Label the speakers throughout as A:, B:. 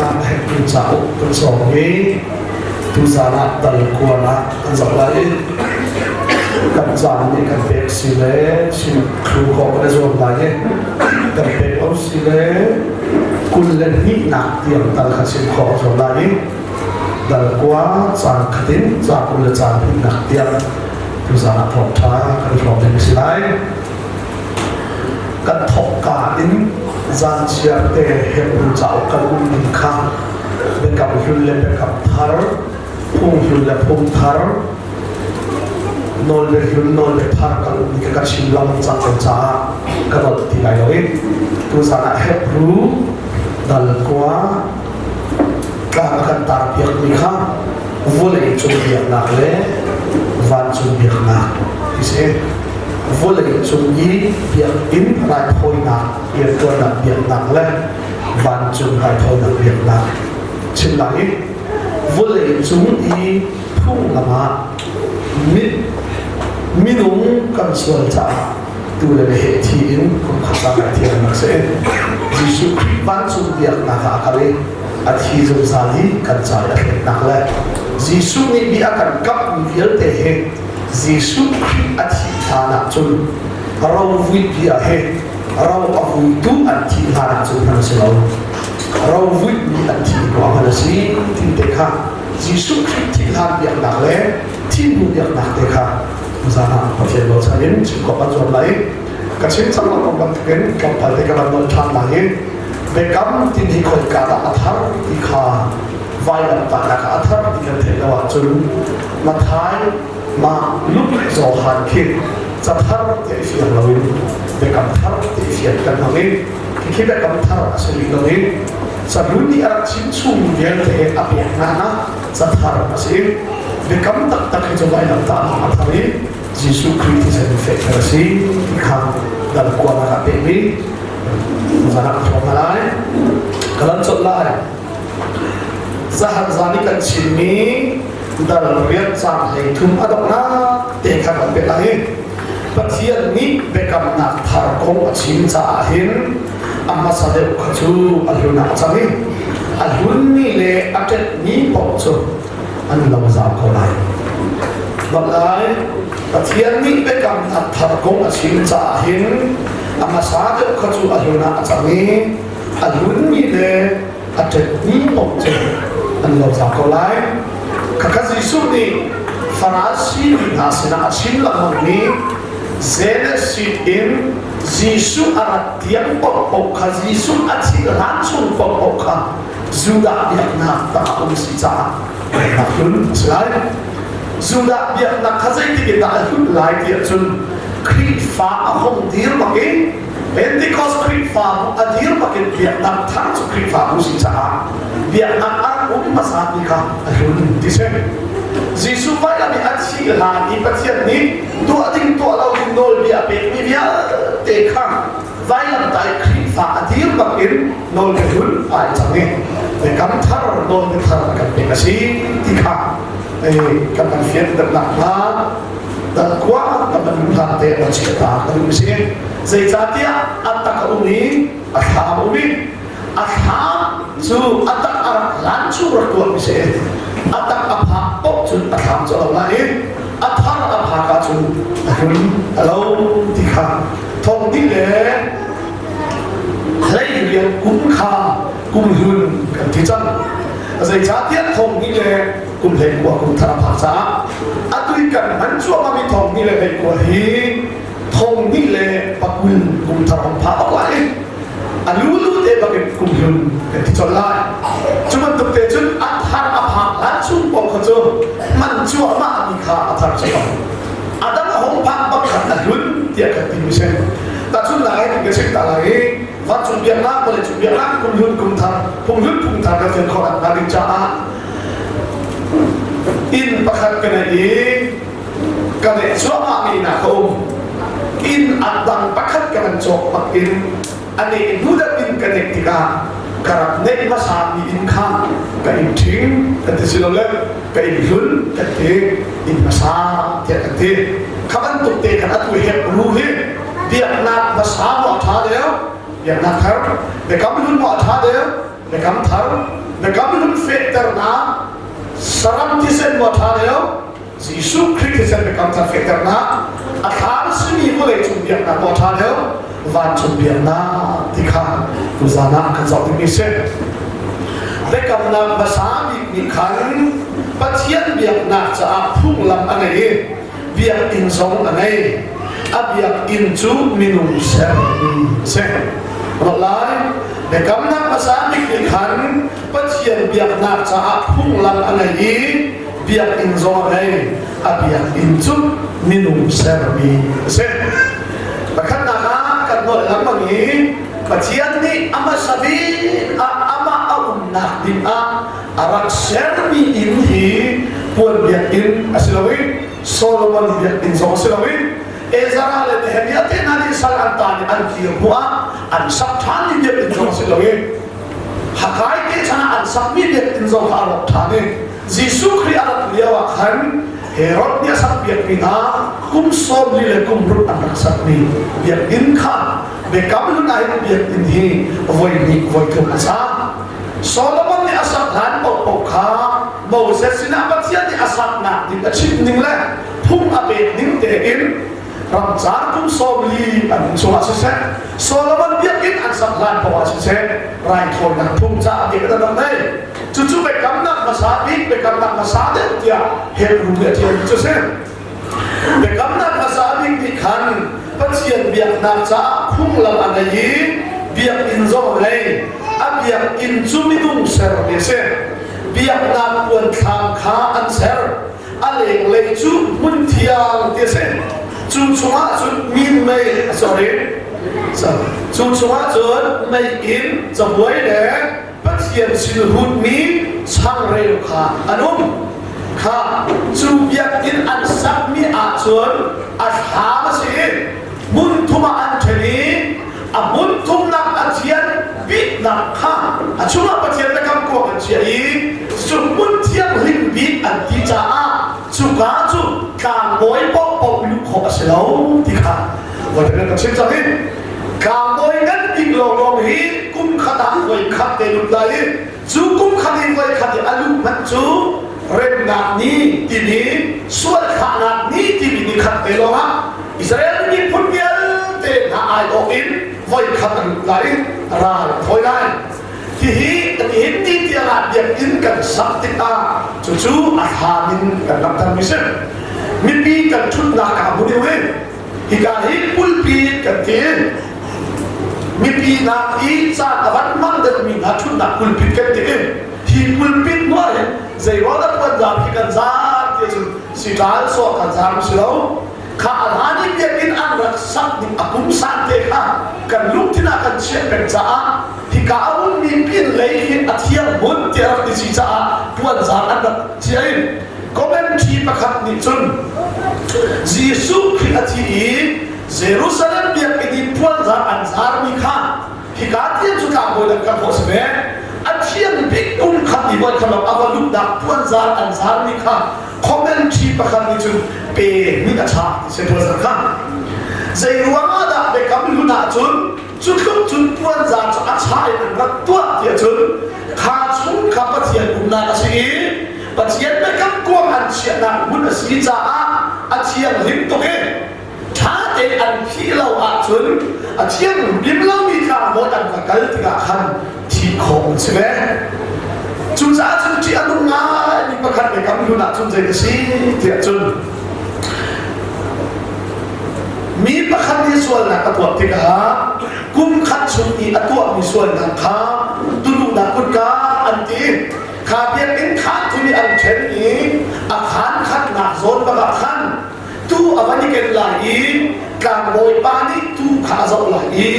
A: ah Hebru cauk kan cawng i tuzaan ah dal kuan ah kan zoh lai i kan caan nih kan pek si le chim thlu khawh kan i zuam lai i kan pek lo si le 22nak tiang tal kha chim khawh a zuam lai i dal kua caan khat in ca kul le caan hnihnak tiang tuzaan ah thawngṭha kan i hrawm ding a si lai. Kan thawkka in zanchiar te Hebru cauk kan um ning kha biakam hlun le biakam thar, phung hlun le phung thar, nawlbia hlun nawlbia thar kan um ning kha ka chim lengmang cang ko caah ka nolh ti lai lo i tuzan ah Hebru dal kua tlang a kan tar piakmi kha vawlei cung biaknak le vancung biaknak ti si. Vawlei cung i biakinn raithawinak rianṭuannak biaknak le vancung raithawinak biaknak chim lai i vawlei cung i phunglam ah minung kan sual caah tu le meheh thi in kum khat ca ngaihthiam nak si. Jesuh Khrih vancung biaknak ah a kal i a thi zungzal i kan ca i a thletnak le Jesuh nih bia a kan kamhmi vialte hi Jesuh Khrih a thih hlan ahcun rovui bia he ro a vuitu an thih hlan ahcun hman a si lo. Rovuihmi an thih hnu ah hman a si ti te kha Jesuh Khrih thih hlan biaknak le thih hnu biaknak te kha zan ah Pathian bochan in chim khawh kan zuam lai. Ka chim cang lo kong bantukin tlawmpal te ka van nawl ṭhan lai i biakam tin hi khoika dah a thar ti kha vailamtahnak ah a thar ti kan theih lo ahcun Mathai mah Luke Johan khi cathar te fiang loin biakam thar te fian kan hmang i khi biakam thar a si rih lo i cahlun nih a rak chim chung vialte a pek hna na cathar a si. Biakam taktak hi cu vailamtahnak a thar i Jesuh Khrih thisen fehter a si ti kha dal kuanak ah pekmi zan ah ka hrawm hna lai. Ka lan colh lai. Zahan zan i kan chimmi dal riat caan 33 a donghnak te kha kan pek lai i Pathian nih biakamnak thar kong a chim caah hin a hmasa deuh kha cu a hlun ah a cang i a hlunmi le a ṭetmi paoh cu an lo zau ko lai. Bak lai, Pathian nih biakamnak thar kong a chim caah hin a hmasa deuh kha cu a hlun ah a cang i a hlunmi le a ṭetmi paoh cu an lo zau ko lai. Khakha Jesuh nih Farasi mi hna sinah a chim lengmangmi Genesis in Jesuh a rat tiang paohpaoh kha Jesuh a thih hlan chung paohpaoh kha Judah biaknak tangah um si caah biaknak hlun a si lai. Judah biaknak kha zeitik in dah a hlut lai ti ahcun Khrihfa a hung dir bak i Pentecost Khrihfabu a dir bak in biaknak thar cu Khrihfabu si caah biaknak a rak um hmasa ti kha a hlun ti si. Jesuh vailam i a thih hlan i Pathian nih tuah ding tuah lo ding nawlbia a pekmi vialte kha vailamtah i Khrihfa a dir bak in nawlbia hlun ai cang i biakam thar nawlbia thar a kan pek a si ti kha kan kan fian deuh nakhnga dal kua kan van hlan te a chia ta ka duh si. Zeicahtiah a tak a um i a thlam a um i a thlam cu a tak a rak hlan chung rak tuah mi si. A tak a phak poh cun a thlam cu a lo nain a thar a phak ahcun a hlun a lo ti kha thong dih le hlei rian kum kha kum hlun kan ti cang. Zeicahtiah thong dih le kum 19 kum thar a phak caah atu i kan hman cuahmah mi 2019 hi 2020 kum thar hong phak bak lai. A lulu te bakin kum hlun kan ti colh lai. Cu bantuk te cun a thar a phak hlan chung paoh kha cu hman cuahmah mi kha a thar cu a dang a hong phak bak khan a hlun tiah kan ti mi si. Tahchunhnak ai kan chim ta lai i vancung biaknak, vawleicung biaknak, kum hlun kum thar, phung hlun phung thar kan fian khawh nakhnga ding caah inn pakhat ka nei i ka neih cuahmah mi inn ah ka um. Inn a dang pakhat ka van cawk bak in a neih hnu deuh in ka neih tikah ka rak neih hmasa mi inn kha ka inn ṭhing kan ti si lo le ka inn hlun kan ti, inn hmasa tiah kan ti. Kha bantuk te khan atu hek ru hi biaknak hmasa maw a ṭha deuh, biaknak thar, biakam hlun maw a ṭha deuh, biakam thar? Biakam hlun fehternak saram thisen maw ṭha deuh Jesuh Khrih thisen biakam thar fehternak a thla simi vawlei cung biaknak maw ṭha deuh vancung biaknak ti kha tuzan ah kan zoh dingmi si. Biakamnak hmasa bik nih khan Pathian biaknak caah phunglam a ngei i biakinn zong a ngei. A biakinn cu minung sermi a si. Lai biakamnak hmasa bik nih khan Pathian biaknak caah phunglam a ngei i biakinn zong a ngei. A biakinn cu minung sermi a si. Pakhatnak ah kan nolh lengmang i Pathian nih a hmasa bik ah amah a umnak ding ah a rak sermi inn hi puan biakinn a si lo i Solomon biakinn zong a si lo i Ezra le Nehemiah te hna nih sal an tan i an kir hnu ah an sak ṭhanmi biakinn zong a si lo i Hakai te chan ah an sakmi biakinn zong kha a rawk ṭhan i Jesuh Khrih a rat lio ah khan Herod nih a sakpiakmi hna kum 40 le kum ruk an rak sakmi biakinn kha biakam hlun ah hin biakinn hi voi hnih voi thum a sa. Solomon nih a sak hlan paohpaoh kha Moses sinah Pathian nih a saknak ding a chimh ning le phung a pek ning tein ramcar kum 40 an chungah siseh Solomon biakinn an sak hlan paoh ah siseh raithawinak phung caah biakinn an rak nei. Cucu biakamnak hmasa bik biakamnak hmasa deuh tiah Hebrew nih a ṭialmi cu a si. Biakamnak hmasa bik nih khan Pathian biaknak caah phunglam a ngei i biakinn zong a ngei. A biakinn cu minung sermi a si. Biaknak puanthlam kha an ser. A lenglei cu hmunthiang ti a si. Cu chungah cun minmei sorry cu chungah cun meiinn cabuai le Pathian sin hutmi changreu kha an um. Kha cu biakinn an sakmi ahcun a thlam a si i hmun thum ah an ṭhen i a hmun thumnak a thian biknak kha a chungah Pathian biakam kuang an chiah i cu hmun thianghlim bik an ti caah cuka cu tlangbawi paohpaoh luh khawh a si lo ti kha Voikhat ka chim cang i tlangbawi ngan bik lawnglawng hi kum khat ah voi khat te lut lai i cu kum khat i voi khat i a luh hmanh cu remnak ni timi sual thlahnak ni timi ni khat te lawngah Israel miphun vialte hna aiawh in voi khat a lut lai i ral thawi lai. Hihi nihin ni tiangah biakinn kan sak tikah cucu a hlan in kan langhtermi si. Mipi kan ṭhutnak kaa hmun i hika hi pulpi kan ti. Mipi nak i caan a van hmang deuhmi hna ṭhutnak pulpit kan ti. Hi pulpit hnuai hin zeiruang dah puanzar hi kan zar ti ahcun sitral sawh kan zar si lo. Kha a hlan i biakinn an rak sak ning a pungsan te kha kan lungthin ah kan chiah peng caah hika a ummi pinlei hi a thiang hmun tiah rak ti si caah puanzar an rak chia i commentary pakhat nih cun Jesuh Khrih a thi i Jerusalem biakinn i puanzar an zarmi kha hika tiang cu tlangbawi dang kan khawh si ve a thiang bik kum khat i voi khat a va luhnak puanzar an zarmi kha commentary pakhat nih cun pe nih a chah ti si puanzar kha zei ruang ah dah biakam hlun ah cun Cu tluk cun puanzar cu a chah in an rak tuah tiah cun kha chung kha Pathian umnak a si i Pathian biakam kuang an chiahnak hmun a si caah a thianghlim tuk i ṭha tein an phih lo ahcun a thianghlim lomi tlangbawi an va kal tikah khan thih khawh an si ve. Cucaah cun ṭih a nung ngaimi pakhat biakam hlun ahcun zei a si tiah cun Mi pakhat nih sualnak a tuah tikah kum khat chung i a tuahmi sualnak kha tuluhnak kutka an ti. Kha biakinn khaan thum i an ṭhen i a khaan khatnak zawn bak ah khan tuu a van i ken lai i tlangbawipa nih tuu kha a zoh lai i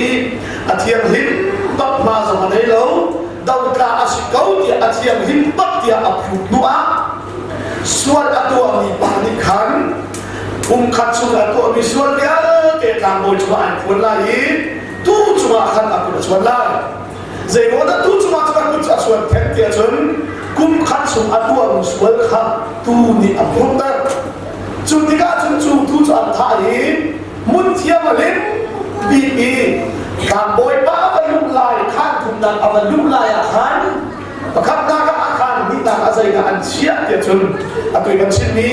A: a thianghlim bak hma zong a nei lo dotla a si ko tiah a thianghlim bak tiah a phut hnu ah Sual a tuahmi pa nih khan kum khat chung a tuahmi sual vialte tlangbawi cungah an phuan lai i tuu cungah khan a kut a chuan lai. Zeiruangah tuu cungah cun a kut cu a chuan theng tiah cun kum khat chung a tuahmi sual kha tuu nih a phurter. Cu tikah cun cu tuu cu an thah i hmun thiang a lim bik i tlangbawi pa a va luh lai khaan thumnak a va luh lai ah khan pakhatnak. ti cun atu i kan chimmi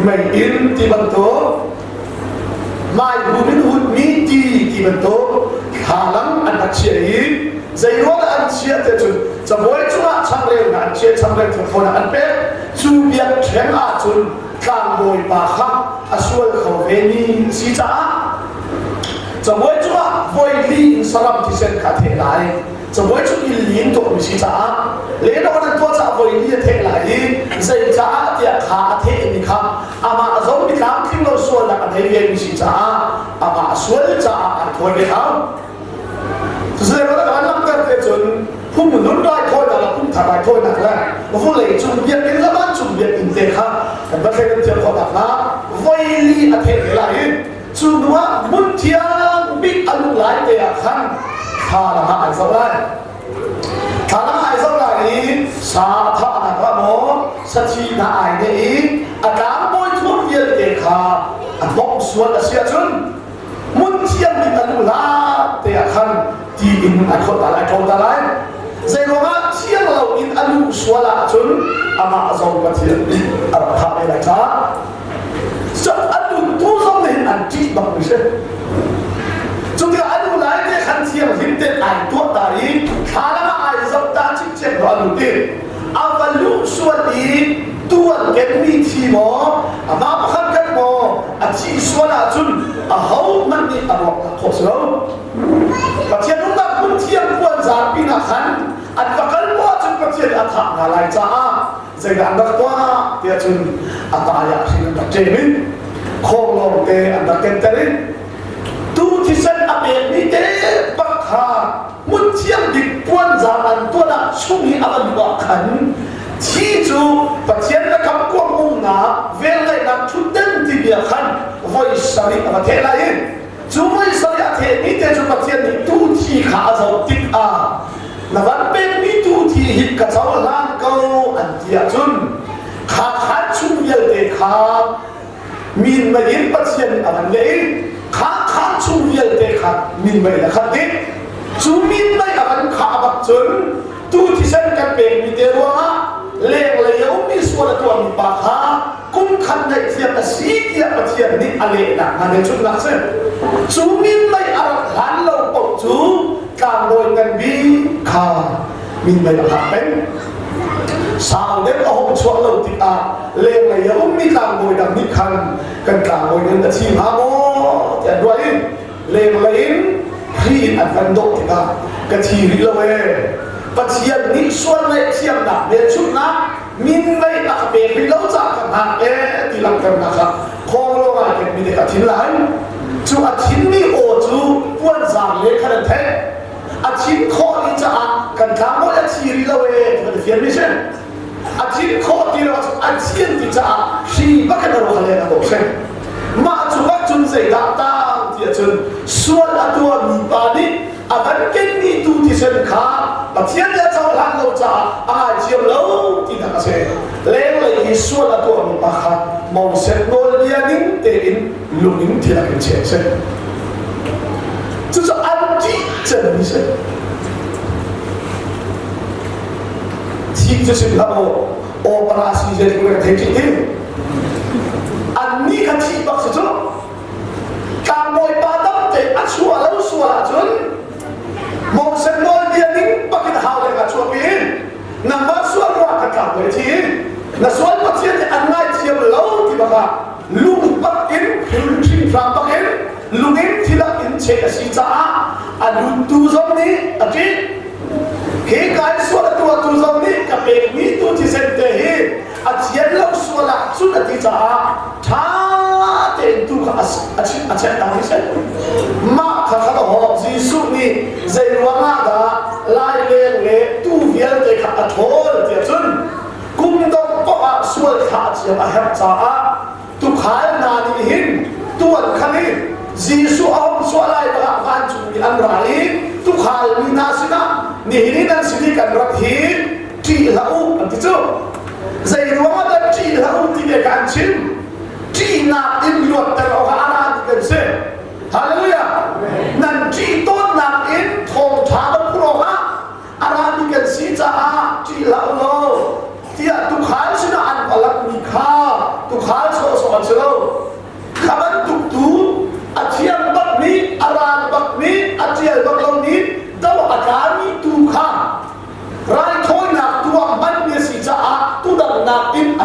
A: meiinn ti bantuk Maihum in hutmi ti ti bantuk thlalang an rak chiah i zeiruang dah an chiah te cun cabuai cungah changreu hna an chiah changreu thawthawn an pek cu biakṭheng ahcun tlangbawi pa kha a sual kho ve mi a si caah cabuai cungah voi li in saram thisen kha a theh lai cabuai cung i li in tuahmi si caah lehnawn an tuah caah voi li a theh lai i zei caah tiah kha a thehmi kha amah zong mi tlamtling lo sualnak a thei ve mi si caah amah sual caah an thawi ve hau. Cucu kan langhter te cun phung hlun raithawinak le phung thar raithawinak le vulei cung biakinn le vancung biakinn te kha kan va thlen kan thiam khawh nakhnga voi li a theh te lai i cu hnu ah hmun thiang bik a luh lai te ah khan thla ah ai zoh lai. Thla ai zoh lai i sa a thahnak ah maw sathi hna ai neh i a tlangbawi thuam vialte kha a bawmh sual a si ahcun hmun thiang bik a luh hlan te ah khan ti in ai kholh ta lai ṭhawl ta lai. Zeiruangah thiang lo in a luh sual ahcun amah zong Pathian nih a rak thah ve lai caah a nuntu zong nih an ṭih bak mi si. Cu tikah a nu lai te khan thianghlim te ai tuah ta i thlalang ah ai zoh ta cikcek lo a lut i a va luh sual i tu an kenmi thi maw amah pakhat khat maw a thih sual ahcun aho hmanh nih a ruak khawh si lo. Pathian umnak hmun thiang puan zapi nak khan an va kal maw ahcun Pathian a thah hna lai caah zeidah an rak tuah tiah cun a tai ah hrin an rak ṭem in khawnglawng te an rak kenter in tu thisen a pekmi te bak kha hmun thiang bik puanzar an tuan ah chung i a va luh ah khan thi cu Pathian biakam kuang umnak velngeihnak ṭhutden ti bia khan voi sarih a va theh lai i Cu voi sarih a thehmi te cu Pathian nih tu thi kha a zoh tikah na van pekmi tu thi hi ka cohlan ko an ti ahcun kha khan chung vialte kha minmei in Pathian nih a van leh i kha khan chung vialte kha minmei in a khat dih. Cu minmei a van khah bak cun tu thisen kan pekmi te ruangah lenglei a ummi sual a tuahmi pa kha kum khat ngaihthiam a si tiah Pathian nih a lehnak hna hmelchunhnak a si. Cu minmei a rak hlan lo paoh cu tlangbawi ngan bik kha minmei a hngak peng. Sau deuh a hung chuah lo tikah lenglei a ummi tlangbawi dang nih khan kan tlangbawi ngan a thi hnga maw tiah an ruah i lenglei in hri in an van dawh tikah ka thi rih lo ee. Pathian nih sual ngaihthiamnak hmelchunhnak minmei a ka pek rih lo caah ka hngak ee ti langhternak ah khawnglawng ai kenmi te ka thin lai. Cu a thinmi aw cu puanzar le khan an theih. A thin khawh ni caah kan tlangbawi a thi rih lo ee ti kan i fianmi si. A thin khawh ti lo ahcun a thian ti caah hri bak in a ruah le a dawh si. Mah cu bak cun zeidah tang ti ahcun sual a tuahmi pa nih a van kenmi tu thisen kha Pathian nih a cohlan lo caah a ngaithiam lo tinak a si. Lenglei i sual a tuahmi pa kha Moses nawlbia ning tein lung in thil a kan cheh a si. Cucu an ṭih cemmi si. Thih cu sim hlah u, operasi zeitluk in thei ṭih ti. Annih kha thih bak si cu. Tlangbawi pa tamte a chuah lo sual ahcun Moses nawlbia ning bakin hau leng ah chuahpi in nangmah sual ruah kan tlangbawi thi na sual Pathian nih an ngaithiam lo ti bakah lung bak in hringhram bak in lung in thilak in cheh a si caah a luttu zong nih a ṭih hi kai sual a tuahtu zong nih ka pekmi tu thisen te hi a thian lo sual ah cun a ti caah ṭha tein tu kha a chim a chek ta hi si mah kha kha hawk Jesuh nih zei ruangah dah laileng le tu vialte kha a ṭhawl tiah cun kum dong poah ah sual thlah thiam a herh caah tukhal hna nih hin tuan khan i Jesuh a hung chuah lai bangah vancungmi an ra i tukhal mi hna sinah nihin i nan sin i kan rat hi ṭih hlah u an ti cu zei ruangah dah ṭih hlah u ti ve kha an chim ṭihnak in luatter awkah a ra ti kan si hallelujah nan ṭih tawnnak in thawngṭha va phur awkah a rami kan si caah ṭih hlah u law tiah tukhal sinah an va.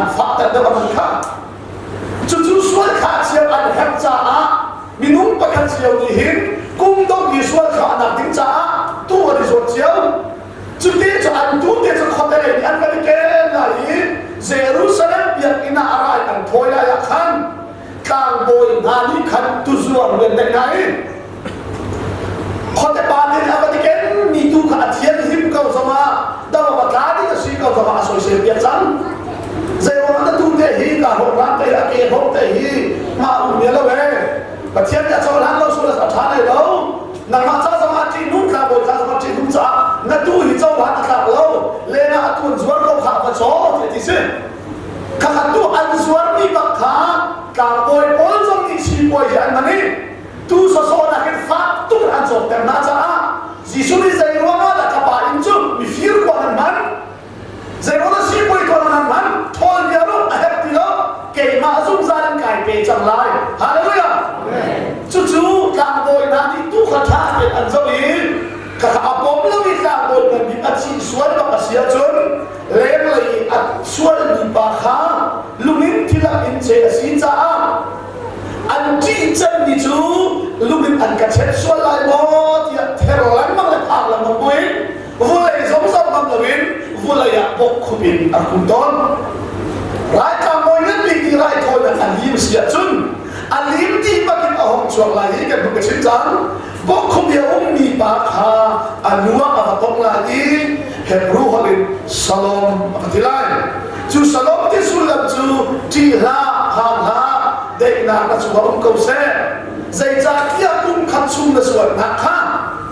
A: an fahter deuh a man kha. Cucu sual thlah cio an herh caah minung pakhat cio nih hin kum dong i sual thlahnak ding caah tu an i zuat cio. Cuti cu an tu te cu khuate lei nih an van i ken lai i Jerusalem biakinn ah a rai an thawi lai ah khan tlangbawi hna nih khan tuzuar rian neih hna i khuate pa nih a van i kenmi tu kha a thianhlim ko zongah do a tla ding a si ko zongah a soisel piak cang. Zeiruangah na tu te hi ka hawk te a ke hawk te hi mah um lo e Pathian nih a cohlan lo sual a ṭha lai lo nangmah ca zongah ṭihnung tlangbawi ca zongah ṭihnung caah na tu hi cohlan a tlak lo lengah a tuan zuar ko kha va caw ti a ti si. Khakhat tu an zuarmi bak kha tlangbawi pawl zong nih sipuai hi an hman i tu sawsawh nakin fak tuk in an cawkter hna caah Jesuh nih zei ruangah dah ka pa inn cu mifir kuan an hman zei ruangah sipuai kuan an hman ṭhawl bia ru a herh ti lo keimah zungzal in kai pe cang lai hallelujah cucu tlangbawi hna nih tu kha ṭha tein an zoh i khakha a pom lo i tlangbawi ngan bik a thih sual bak a si ahcun lenglei i a sualmi pa kha lungin thilak in cheh a si caah an ṭih cemmi cu lungin an ka chet sual lai maw tiah ther lengmang le phang lengmang buin vulei zong zoh ngam loin vulei ah bawkkhup in a kum tawn. Raitlang bawi ngan bik nih raithawinak a lim si ahcun a lim dih bakin a hong chuak lai hi kan hun ka chim cang. Bawkkhup i a ummi pa kha a nuang a va tong lai i Hebrew holh in Shalom a va ti lai. Cu Shalom ti sullam cu ṭih hlah, phang hlah, daihnak na cungah um ko seh. Zeicahtiah kum khat chung na sualnak kha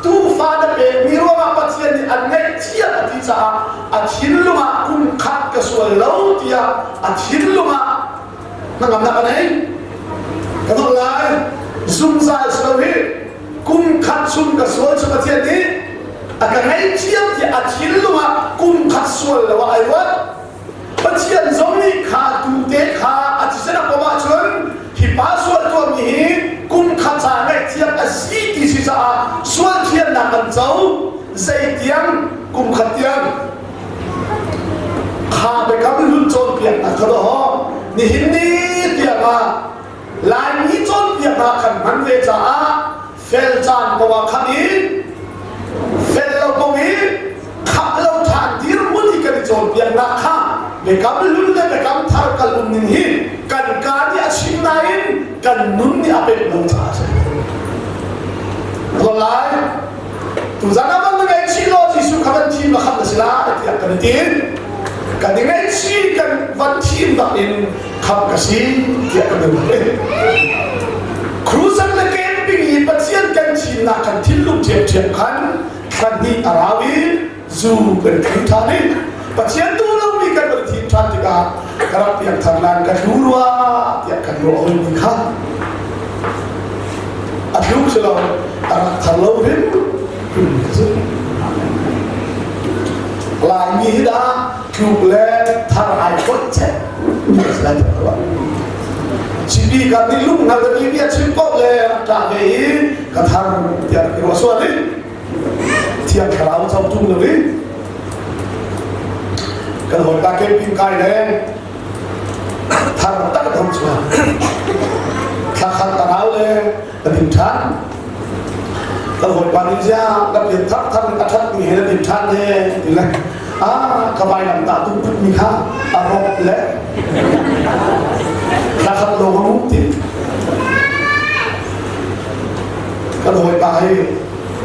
A: tuufa na pekmi ruangah Pathian nih an ngaihthiam a ti caah a thinlung ah kum khat ka sual lo tiah a thinlung ah hnangamnak a nei. Ka dawh lai. Zungzal si lo hi kum khat chung ka sual cu Pathian nih a ka ngaihthiam tiah a thinlung ah kum khat sual lo ah ai ruat. Pathian zong nih kha tute kha a thisen a pom ahcun hi pa sual tuahmi hi kum khat ca ngaihthiam a si ti si caah sual thiannak an co zeitiang kum khat tiang kha biakam hlun cawnpiaknak kha daw nihin ni tiang ah Laimi cawnpiaknak kan hman ve caah fel caan ko ah khan i fel lo kong i khap lo ṭhan dirhmun i kan i cawnpiaknak kha biakam hlun le biakam thar kal um ning hi kan kaa nih a chim nain kan nun nih a pek lo caah a si. Lai tuzan ah van na ngaihchih law Jesuh kha van thim la khamh na si lai tiah kan i tin. Kan i ngaihchih kan van thim bak in khamh ka si tiah kan i ruat. Crusade le camping i Pathian kan thimnak kan thinlung ṭhiamṭhiam khan thla hnih a rau i zu kan thim ṭhan i Pathian duh lomi kan van thim ṭhan tikah ka rak piangthar lan ka tlu rua tiah kan ruah hoi kha a tlu si lo a rak thar lo hrim hrim si Laimi hi dah tluk le thar ai foih chet Sipi kan nih lung hngal mi bia chim ko le rak ṭah ve i ka thar tiah rak i ruah sual i thiang thlarau co ṭung lo i kan hawipa camping kai le thar tak hong chuak thla khat tarau le ka din ṭhan kan hawipa nih zia ka pian thar thar a ṭhat mi he na din ṭhan he ti le ah ka vailam ta tu put mi kha a rawk le thla khat lo ka ti kan hawipa hi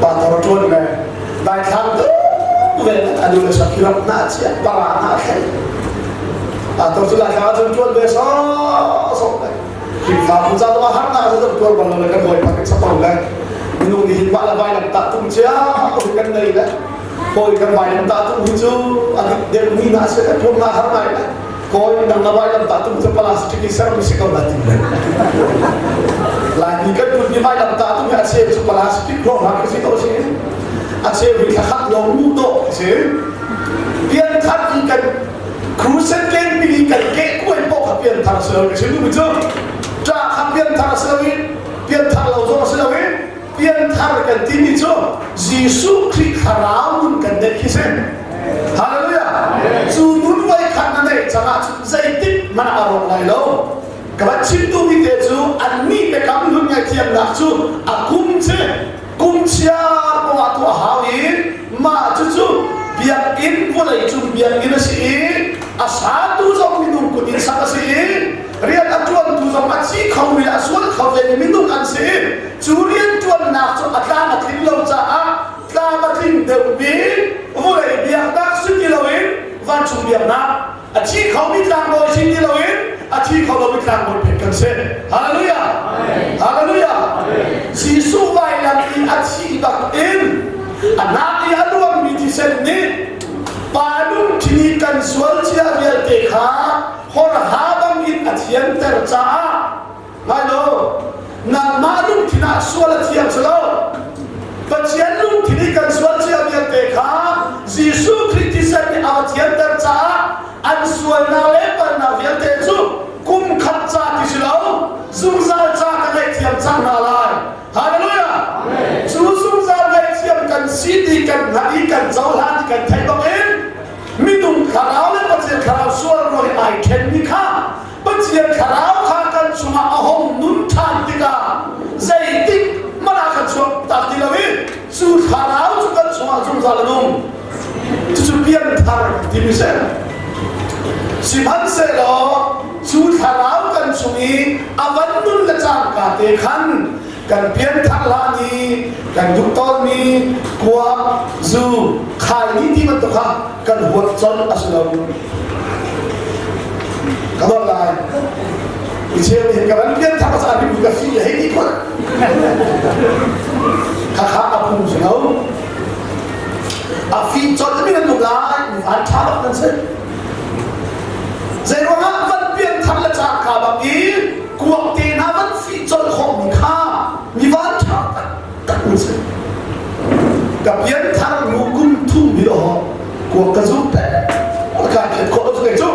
A: pa tor ṭuan le daithlang tuk ve anu le sakhiram na chia para na thlai a tor cu laithlang ahcun ṭuan ve so so Khrihfabu ca zongah harnak cu kan tuar bal lo le kan hawipa kan chapo le minung nih hin mah le vailam tah tung cia kan nei le hawi kan vailam tah tung hi cu a dik deuh mi na si le phun na har ngai le kawi nang na vailam tah tung cu plastic i sermi si ko na ti le Laimi kan put mi vailam tah tung hi a cheu cu plastic ruang ha khi si to si a cheu hi thlakhat lawng mu to si pianthar i kan Crusade camping i kan kehkuai poh kha pianthar si lo ka chim duhmi cu ṭah kha pianthar si lo i pianthar lo zong si lo i pianthar kan timi cu Jesuh Khrih thlarau nun kan neih khi si. Hallelujah. Cu nun voi khat na neih cang ahcun zeitik hmanh a rawk lai lo. Ka van chim duhmi te cu annih biakam hlun ngaihthiamnak cu a kum cu kum chiar poah tuah a hau i mah cucu biakinn vawlei cung biakinn a si i a satu zong minung kut in sak a si i rian a ṭuantu zong a thi khomi le a sual kho vemi minung an si i cu rianṭuannak cu a tlam a tlin lo caah tlam a tling deuhmi vawlei biaknak si ti loin vancung biaknak a thi khomi tlangbawi si ti loin a thi kho lomi tlangbawi pek kan si. Hallelujah! Hallelujah! Jesuh vailam i a thih bak in a nak i a luangmi thisen nih pa lungthin i kan sual cia vialte kha horha bangin a thianter caah Lai lo. Nangmah lungthin ah sual a thiang si lo. Pathian lungthin i kan sual cia vialte kha Jesuh Khrih thisen nih a va thianter caah an sualnak le palhnak vialte cu kum khat ca ti si lo, zungzal ca ka ngaihthiam cang hna lai. Hallelujah! Cu zungzal ngaihthiam kan si ti kan hngalh i kan cohlan ti kan theih bangin minung thlarau le Pathian thlarau sual ruang i ai ṭhenmi kha Pathian thlarau kha kan chungah a hung nun ṭhan tikah zeitik hmanh ah kan chuak tak ti lo i cu thlarau cu kan chungah zungzal a nung. Cucu pianthar timi si. Sihmanhsehlaw cu thlarau kan chung i a van nun le cangka te khan kan pianthar hlan i kan duh tawnmi kuak, zu, khaini ti bantuk kha kan huat colh a si lo. Ka dawt lai. I cheu nih ka van pianthar a caan ka fi hei ti khut. Khakha a phung si lo. A fi colh mi nan um lai, van ṭha bak nan si. Zeiruangah van pianthar le cangka bak i kuak te hna van fih colh khawhmi kha mi van ṭha taktak an si. Ka pianthar hnu kum thum hi aw kuak ka zum pek ka phiat khawh lo cu kei cu.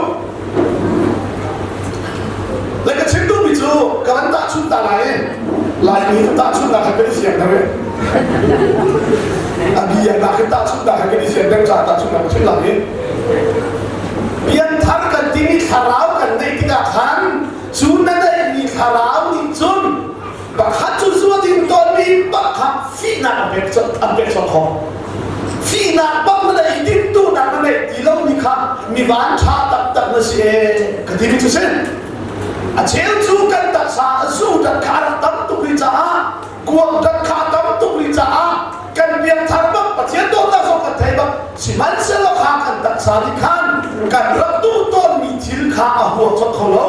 A: Le ka chim duhmi cu ka van tahchunh ta lai i Laimi ka tahchunhnak he kan i fiang deuh i a bia nak hin tahchunhnak he kan i fiang deuh caah tahchunhnak ka chim lai i pianthar kan timi thlarau kan neih tikah khan cu na neihmi thlarau nih cun pakhat cu zu a ding tawnmi pakhat fihnak an pek an pek sawk khawh fihnak bak na neih tintunak na neih ti lomi kha mi van ṭha taktak na si ee ka timi cu si. A cheu cu kan taksa a zu kan kha rak tam tuk rih caah kuang kan kha tam tuk rih caah kan piangthar bak Pathian dawtnak zong kan thei bak sihmanhsehlaw kha kan taksa nih khan kan rak duh tawnmi thil kha a hua cawk kho lo.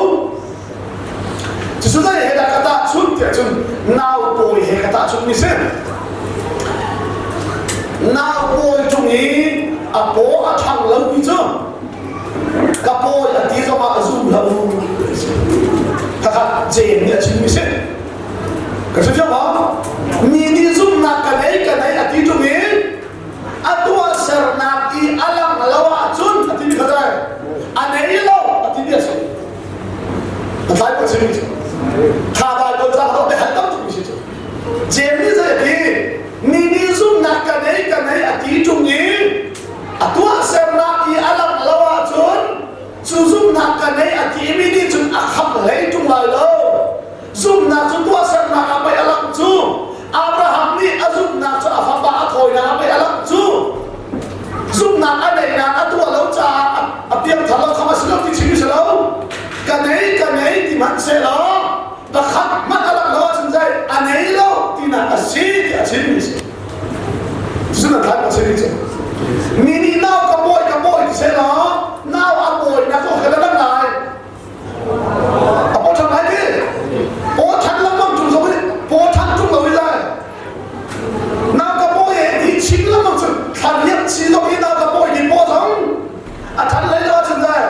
A: Cucu zei he dah ka tahchunh tiah cun nau pawi he ka tahchunh mi si. Nau pawi ṭung i a paw a ṭhang lomi cu ka pawi a ti zongah a zum lo khakha James nih a chimmi si ka si fiang maw mi nih zumhnak ka nei ka nei a ti ṭung i a tuahsernak i a lang lo ahcun a timi kha dai a nei lo a timi a si a tlai ko chimmi cu kha Bible ca kha hal tam tuk mi si cu James nih zei a ti mi nih zumhnak ka nei ka nei a ti ṭung i a tuahsernak i a langh lo ahcun cu zumhnak ka nei a timi nih cun a khamh hlei ṭung lai lo. Zumhnak cu tuahsernak ah pei a langh cu. Abraham nih a zumhnak cu a fapa a thawinak ah pei a langh cu. Zumhnak a neihnak a tuah lo caah a piangthar lo kham a si lo ti chim si lo. Ka nei ka nei ti hmanh sehlaw pakhat hmanh a langh lo ahcun zei a nei lo tinak a si ti a chimmi a si. Cun a thlai ka si cu. Mi nih nau ka pawi ka pawi ti seh law nau a pawi na ko kha lang lai. A paw ṭhan lai ti. Paw ṭhan lengmang ṭung zong paw ṭhan ṭung lo i lai. Nau ka pawi e ti chim lengmang cu thla riak chi zong hi nau ka pawi ti paw zong a ṭhan lei lo ahcun lai.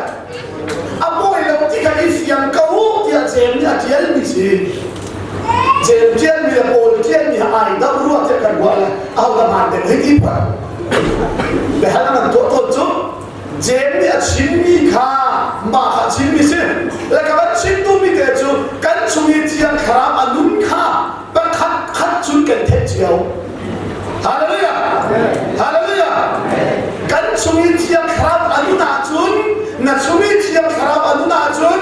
A: A pawi lo ti kha i fiang ko tiah Jeim nih a ṭialmi si. Jeim ṭialmi le Paul ṭialmi ha ai deuh rua tiah kan ruah le aho dah hmaan deuh hei ti phuan. Biahal nan tuah tawn cu Jeim nih a chimmi kha mah kha a chimmi si. Le ka van chim duhmi te cu kan chung i Thiang Thlarau a nun kha pakhat khat cun kan theih cio. Hallelujah! Hallelujah! Kan chung i Thiang Thlarau a nun ahcun na chung i Thiang Thlarau a nun ahcun.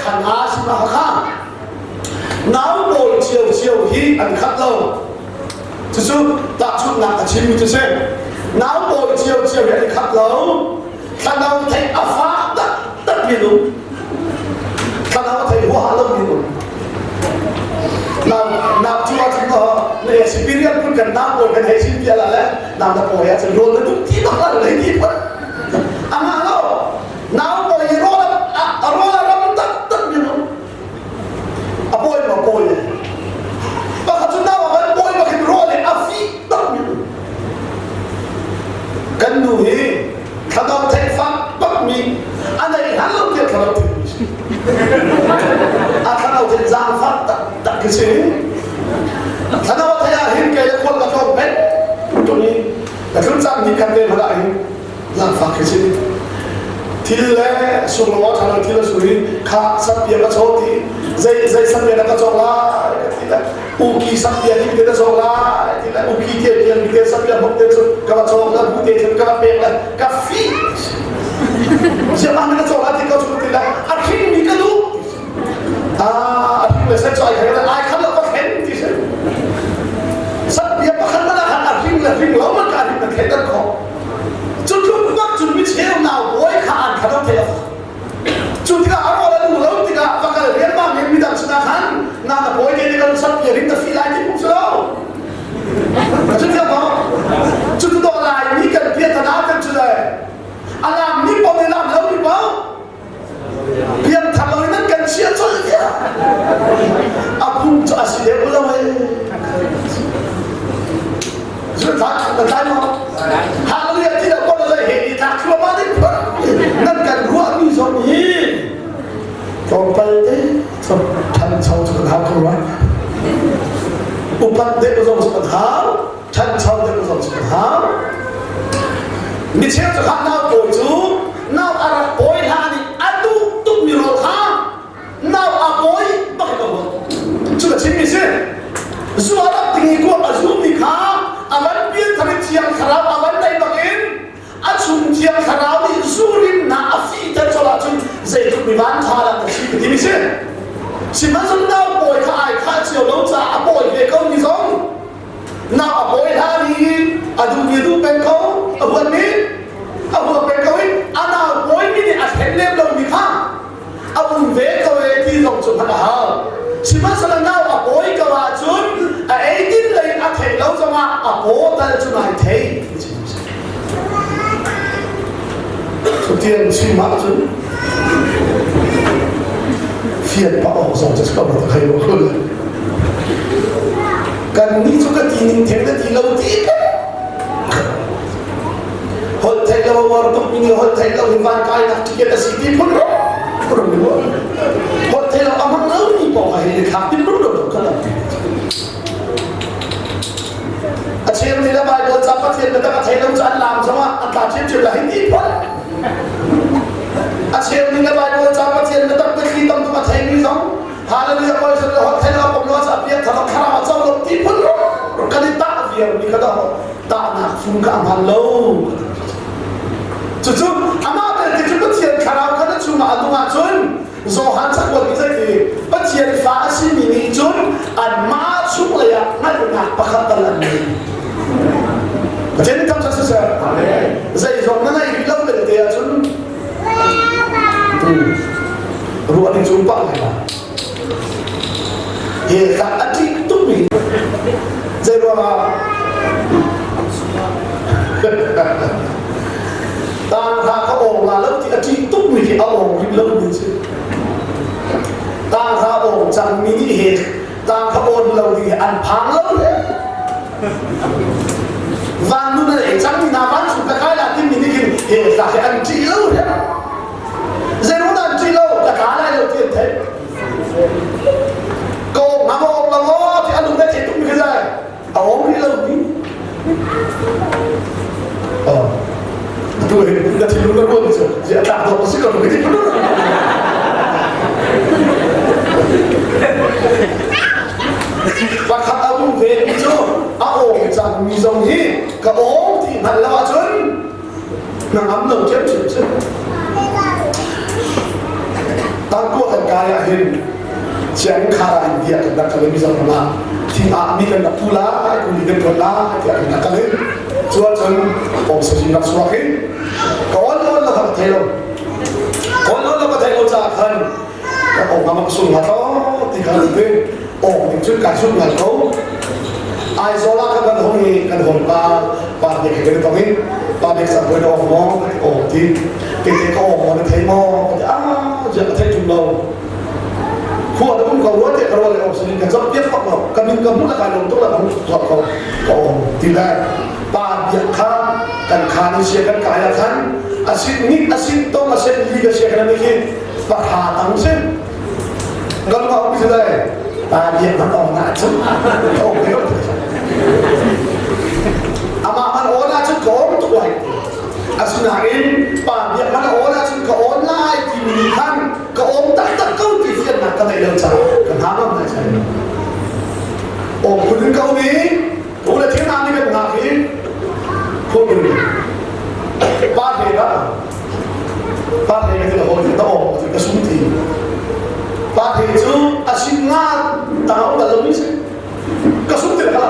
A: khan a si ma kha nau pawl cio cio hi an khat lo. Cucu tahchunhnak a chimmi cu si. Nau pawl cio cio hi an khat lo. Thlanau theih a fak taktak mi nu. Thlanau thei huaha lo mi nu. Nau cu ahcun ne superior phun kan nau pawl kan hei sim pial ah le nau na pawi ahcun rawl na duh ti bak la lei ti phun. A ngah lo. Nau pawi hi rawl a rawl a ram taktak mi nu. A pawi ma pawi. Pakhat cu nau a kan pawi bak in rawl in a fih tak mi nu. Kan nu hi thladau theih fak bakmi a nei hlan lo tiah thladau theih mi si. A thladau theih zaangfak taktak khi si. Thladau theih ah hin kei le khual ka tlawm peng tung i ka tlun caan ni khat te hmanh ah hin zaangfak khi si. Thil le sunglaw a ṭha thil a su i kha sapia ka chaw ti zei zei sapia na ka cawk lai ka ti le uki sapia ti te na cawk lai ti le uki te tiang te sapia hmuk te cu ka va cawk la bu te cu ka va pek le ka fi siamah na ka cawk la ti ka cu ti le a hring mi ka duh ah a hring le sai cu ai khan ai khan lo ka khen ti si sapia pakhat mana khan a hring le hring lo man ka hring na khen dan kho cu tluk bak cun mi cheu nau bawi kha an khan lo thei Cu tikah a rawl a duh lo tikah va kal riangmang in midang sinah khan na na bawi te nih kan sat ring na fi lai ti phung si lo. Cu tiang maw? Cu tu dawh lai mi kan piatana kan cu le a lam mi pom i lam lo mi pom pian thar lo in nan kan chia colh tiah a phung cu a si deuh lo e. Na tlai maw? Hallelujah ti lo ko na he ni tlak thluahmah ding phun nan kan ruahmi zong hi tlawmpal te ṭhancho cu kan hau ko rua. Upat deuh zong cu kan hau, ṭhancho deuh zong cu kan hau. Mi cheu cu kha nau pawi cu nau a rak pawi hlan i a duh tukmi rawl kha nau a pawi bak in a huat cu ka chimmi si zu a rak ting i kuak a zummi kha a van pian thar in thiang thlarau a van nei bakin a chung thiang thlarau nih zu rimnak a fihter colh ahcun zeitluk mi van tha dah ka si ka timi si sihmanhsehlaw nau pawi kha ai khah cio lo caah a pawi ve ko mi zong nau a pawi hlan i a duhmi a duh peng ko a huatmi a huat peng ko i a nau pawimi nih a thlen lem lomi kha a um ve ko e ti zong cu hman a hau sihmanhsehlaw nau a pawi ko ahcun a eidin lei a theih lo zongah a paw tal cu nai thei Cutiang chim ahcun fian pah awk zong cu ko ta khai lo kan nih cu ka ti ning theng na ti lo ti Holh theih lo a uar tuk mi nih holh theih lo hi van kainak ticket a si ti phun ro rum ni Holh theih lo a hmang lo mi paoh hi ni thlak tin rum rum kan lam A cheu nih le Bible ca Pathian biatak a thei lo cu an lam zongah an tla ṭhiamṭhiam la hi ti phun. A cheu nih le Bible ca Pathian biatak biathli tam tuk a thei mi zong Hallelujah koi sun le holh theih lo pom lo a piak thalo thlarau a co lo ti phun rum kan i tah viar mi kha dah tahnak fung kha a hmaan lo. Cucu amah belte cu Pathian thlarau kha na chungah a nung ahcun Johan cakuat nih zeiti Pathian fa a simi nih cun anmah chunglei ah hngalhnak pakhat tal an ngei. Pathian nih thangṭhat siseh. Zeizong na ngeih rih lo belte ahcun ruah ding cu pah lai lai. Hi tlak a ṭih tukmi zei ruangah tang hla ka awng la lo ti a ṭih tukmi hi a awng rih lo mi si tang hla awng cangmi nih hi tang kha awn lo ding hi an phang lo le van nun an ei cangmi hna van chung ka kai la timi nih khin he hla hi an ṭih lo he zei ruang dah an ṭih lo ka tla lai lo ti an theih Ka awm hnga maw awm lo maw ti a lung le thei tuk mi khi zai a awm rih lo mi. Oh. Atu hi na thinlung na ruat cu zi a tlak dawk a si ko ti Pakhat a um ve mi cu a awm cang mi zong hi ka awm ti hngalh lo ahcun na ngam lo ṭhiamṭhiam si. Tangkua kan kai. Lawngtlai ah hin sianginn khar ah India kan rak kal i Mizoram ah thing ah mi kan rak pu lai, kuli kan tuan lai tiah kan rak kal i cu ahcun pawmsazin rak chuak i ka on on lo kha ka thei lo. Ka on on lo ka thei lo caah khan ka ong ngam sung hla tlo ti kha ti ong ning cun kai sung ngai ko. Aizawl ah kan kan hong i kan hong pa pa ne kan tong i pa nek sang poi ong maw ong ti te te ka ong maw na thei maw ka ti ah ziah ka thei ṭung lo. Khua na um ko rua te ka rua le ong sin ka zok piak bak lo ka min ka hmu la kai lom tuk la ka hmu tuah ko ka ong ti le pa biak kha kan khan in sia kan kai ah khan asin ni asin tong asin li ka sia kan ni khi pakha tang sin kan ma um si le pa biak man ong na cun ka ong ke amah man on ah cun ka om tuk lai asinain pa biak man on ah cun ka on lai timi nih khan ka om taktak ko ti fiannak ka neih lo caah ka hna ngam nai sai om phun in ka um i u le thil ni kan ngak hi khum in pa hle ba pa hle ka ti la hoi ta om ka sum ti pa hle cu a sin nga tang um bal lo mi si ka sum ti kha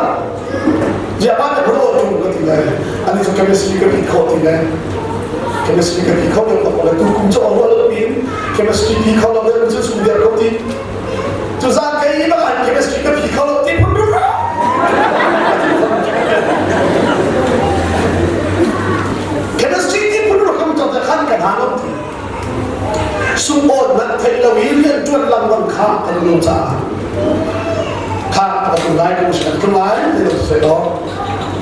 A: ya pa ne bro tu ka ti lai ani cu chemistry ka pi kho ti lai chemistry ka pi kho lo ko le tu kum chu ong lo pin chemistry pi kho lo le cu sum der ko ti cu zan kai ba kan chemistry ka pi kho lo ti phun ru chemistry ti phun ru kam to khan kan ha lo ti Sungawt hmanh theih lo i rianṭuan lengmang kha kan i lawm caah kha ka tlung lai ka si ka tlung lai ti lo seh law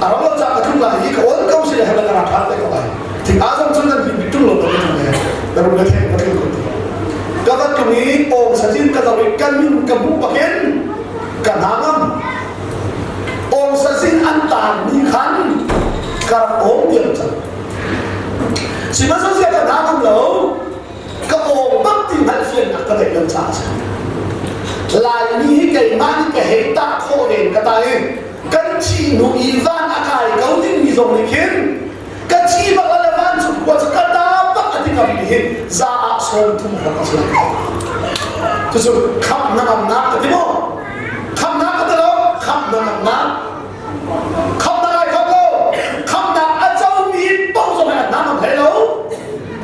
A: a ram lo caah ka tlung lai hi ka awn ko si le hela ka rak ṭhan te ko lai thing a zong cun nan bik ṭung lo ka tlung le ka rum le theng ka tlung ko ti ka va tlung i awng sacin ka zoh i ka min ka hmuh bakin ka hna ngam awng sacin an taan ni khan ka rak awng diam cang Sihmanhsehlaw ka hna ngam lo ka awm bak ti hngalhfiannak ka ngeih lo caah a si. Laimi hi keimah nih ka hei tah khawh len ka ta i kan thih hnu i van a kai ko dingmi zong nih khin ka thi bak le vancung khua cu ka ta bak a ti ngammi hi za ah 30 hrawng a si lai. Cucu khamh na ngamnak ka ti maw? Khamhnak ka ti lo, khamh na ngamnak. Khamhnak ai khamh lo. Khamhnak a comi paoh zong hi an hna ngam hlei lo.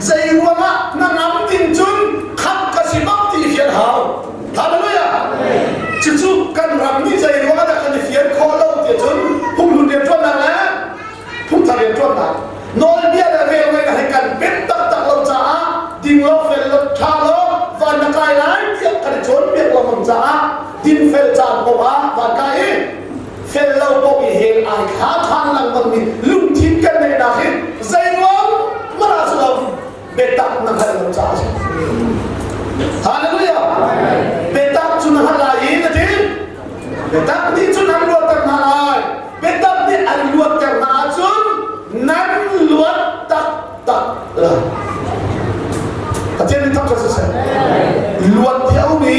A: Zei ruangah na ngam ding cun khamh ka si bak ti fian hau. Hallelujah. Cucu kan ram nih zei ruangah dah kan i fian khawh lo ti cun phunghlun rianṭuannak le phungthar rianṭuannak nawlbia le velngeihnak hi kan pet taktak lo caah ding lo fel lo ṭha lo van na kai lai tiah kan i cawnpiak lengmang caah dinfel caan paoh ah van kai i fel lo paoh i hel ai thla ṭhan lengmang mi lungthin kan neihnak hi zei ruang mana cu lo biatak na hngalh lo caah a si. Hallelujah! Biatak cu na hngalh lai i na ti biatak nih cun an luatter hna lai. Biatak nih an luatter hna ahcun nan luat taktak lai. Pathian nih thangṭhat siseh. Luat hi a um i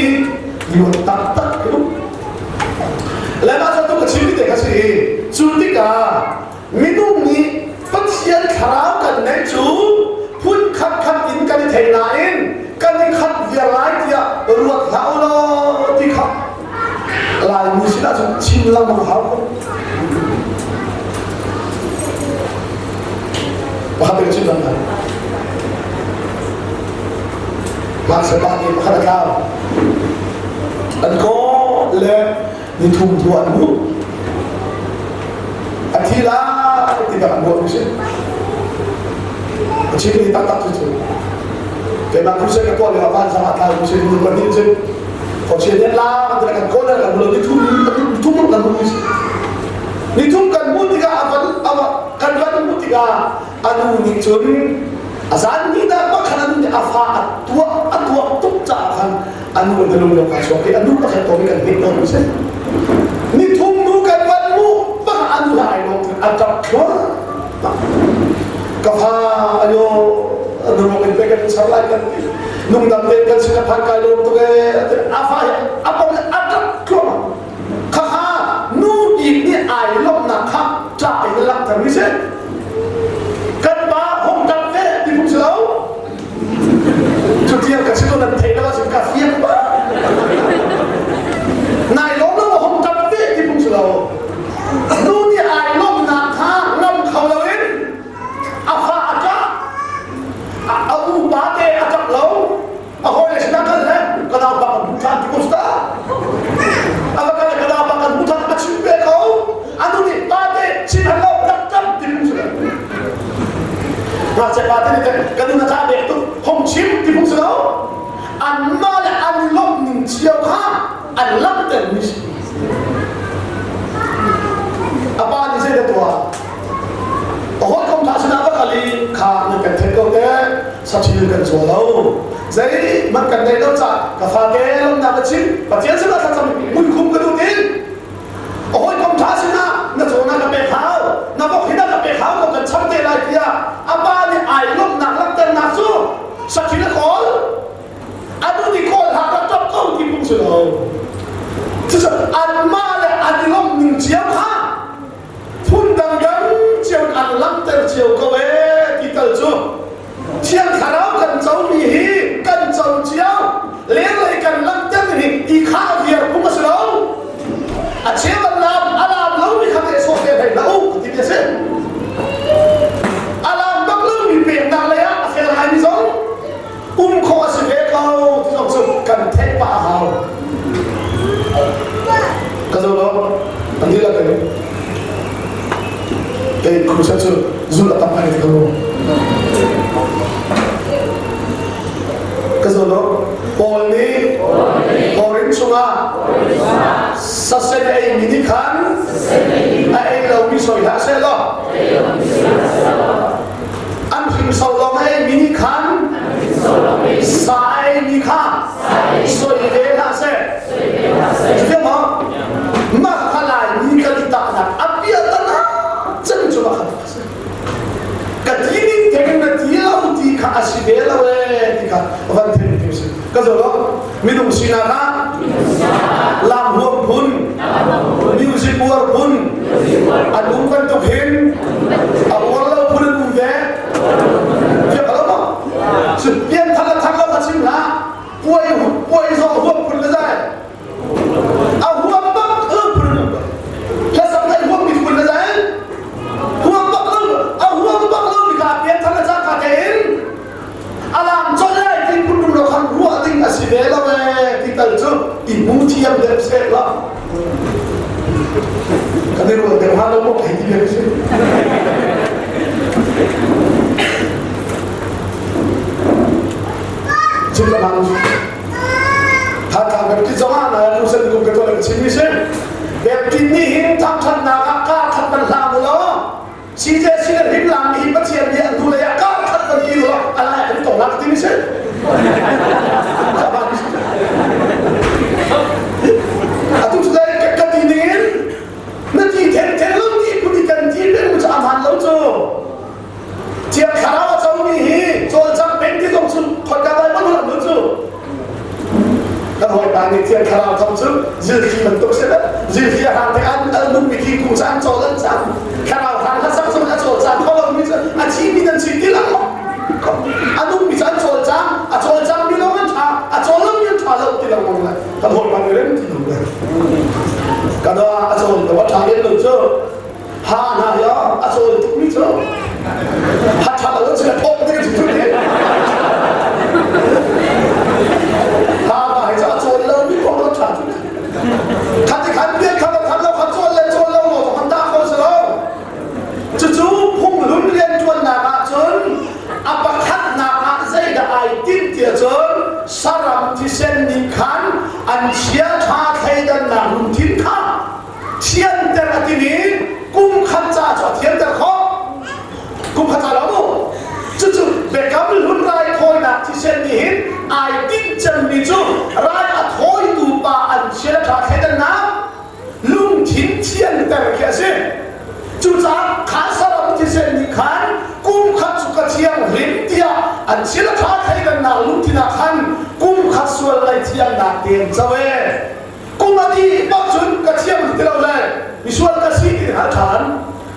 A: luat taktak hi um. Le mah cu ka chimmi te kha si i cu tikah minung nih Pathian thlarau kan neih cu phun khat khat in kan i thei nain kan i khat viar lai tiah ruat hlah u law ti kha Laimi sinah cun chim lengmang hau ko. Pakhat te chim lengmang. Ngakchia pa nih pakhat a tlau. An kaw le nithum hnu an hmuh. A thi lai ti bak an ruah mi si. A chim mi taktak cu cu. Keimah crusade ka tuah lio ah vanzang ah tlau mi si nu pahnih si. Khuachia nih la kan ti kan kawl kan hmu lo nithum nithum kan hmu mi si. Nithum kan hmuh tikah a van kan van hmuh tikah a nu nih cun a zan ni dah pakhat a nu nih a fa a tuah a tuah tuk caah khan a nu na lung lo kha chuak i a nu pakhat ko kan hmet tawn si ni thum nu kan van mu bak a nu ai lo a tap thlur ka fa ayo nurong in pe kan char lai kan ti nungdam te kan sin a phan kai lom tuk e a fa a pom a tap thlur Khakha nu bik nih ai lawmhnak kha ṭah in a langhter mi si. Kan pa hung ṭap ve ti phung si lo. Cutiang ka si ko nan theih lo ahcun ka fiang bak. A upa te a ṭap lo. A hawi le sinah kal le ka naupa kan hmuh ṭhan ti ko ta. A va kal le ka naupa kan hmuh ṭhan a chim ve ko. A nu nih pa te chim hal lo rak ṭap ti phung si lo. Ngakchia pa te nih ka nu na ṭah bek tuk hong chim ti phung si lo. Anmah le an lawmh ning cio kha an langhter mi si. A pa nih zei dah tuah? A hawikom hna sinah va kal i kha nan kan theih ko te saṭhil kan caw lo. Zeihmanh kan neih lo caah ka fate lawmhnak ka chim Pathian sinah thlacam muikhum ka duh tin. A hawikom ṭha sinah na caw na ka pek hau, na vok hi na ka pek hau ko kan cham te lai tiah a pa nih ai lawmhnak langhternak cu saṭhil a kawl. Anu nih kawl hlah ka ṭap ko ti phung si lo. Cucu anmah le an i lawmh ning cio kha phun dangdang cio in an langhter cio ko ee ti tal cu Thiang Thlarau kan comi hi kan co cio lenglei kan langhter hi i khah viar phung a si lo. A cheu an lam a lam lomi kha teh sawh te hlei hlah u ti mi a si. A lam bak lomi peknak lei ah a fel ngaimi zong um khawh a si ve ko ti zong cu kan theih pah a hau. Ka zo lo, an dihlak in kei khusa cu zul a tam ngai ko. Ka zo lo, Paul nih Korin chungah sasen a eimi nih khan a ei lomi soi hlah seh law an hringso lawng a eimi nih khan sa a eimi kha soi ve hlah seh. Cuti maw? Mah kha Laimi kan i tahnak a piahtana cem cu mah kha a si. Ka ti ning theng na ti lo ti kha a si ve lo ee ti kha van theng ti si. Ka zo lo minung sinak ah lam huam phun music uar phun an um bantuk hin a uar lo phun an um ve. Fiak lo maw? Cu pian thang le thang lo kha chim hlah. Puai puai zawh huam phun le zai. A huam bak lo phun an um. Hlasak ngai huam mi phun le zai. Huam bak lo a huam bak lo mi kha pian thang le cangka tein alam chon lai ti phun rum lo khan ruah ding a si ve lo ee ti tal cu i hmu thiam deuh seh la. Kan i ruah deuh hnga lo maw hei ti bia si. Chim ka hmang. Thantlang Baptist zong ah na Russell kum ka tuah chim mi si. Baptist nih hin thangthatnak ah kar khat man hlah mu law CJC le hrimlang nih Pathian nih an hnulei ah kar khat kan ti lo a lai kan tong lak ti mi si. Atu cu dai ka ti ding in na ti then then lo ti phun i kan ti peng mu cu a hman lo cu. Thiang Thlarau a comi hi cawlcang peng ti zong cu khoika Baibal hal lo cu. Kan hawipa nih Thiang Thlarau thawng cu zilthli bantuk si lo. Zilthli a hang tikah an nungmi thingkung cu an cawl an cang. Thlarau hang hlasak cun a cawlcang kho lomi cu a thimi nan si ti lo. A nungmi cu an cawlcang, a cawlcangmi lawng an ṭha, a cawl lomi an ṭha lo ti lo ngong le kan hawipa nih rem ti lo le. Ka dua a cawl lo a ṭha lem lo cu. Ha hna hi a cawl tukmi cu ha ṭha lo cun a thawk ding cu ti. Ha ma hi cu a cawl lo mi kong a ṭha cu. Khat i khan pian khat khat lo khat cawl le cawl lo lo kan dah kho si lo. Cucu phunghlun rianṭuannak ah cun a pakhatnak ah zeidah ai tinh tiah cun saram thisen nih khan an chia ṭha thleidannak lungthin kha thianter a timi kum khat ca cu a thianter khawh. Kum khat ca lo mu. Cucu biakam hlun raithawinak thisen nih hin ai tinh cemmi cu rai a thawitu pa an chia ṭha thleidannak lungthin thianter khi a si. Cucaah kha saram thisen nih khan kum khat cu ka thianghlim tiah an thil a ṭha thleidannak lungthin ah khan kum khat sual ngaihthiamnak te an co ee. Kum a dih bak cun ka thiang ti lo le misual ka si ti hal ṭhan.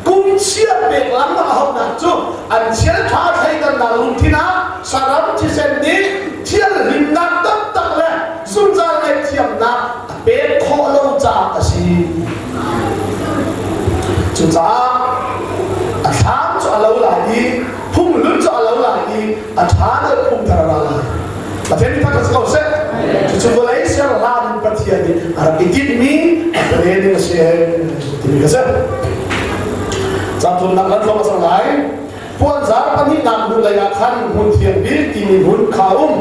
A: Kum chia pek lengmang a hauhnak cu an thil ṭha thleidannak lungthin ah saram thisen nih thianhlimnak taktak le zungzal ngaihthiamnak a pek khawh lo caah a si. Cucaah a thlam cu a lo lai i phunghlun cu a lo lai i a ṭha deuh phung thar a ra lai. Pathian nih thangṭhat si ko seh. Cucu vawlei ser hlan in Pathian nih a rak i tinhmi a planning a si timi ka si. Caang thumnak lan thawk a cang lai. Puanzar pahnihnak hnulei ah khan hmun thiang bik timi hmun kha a um.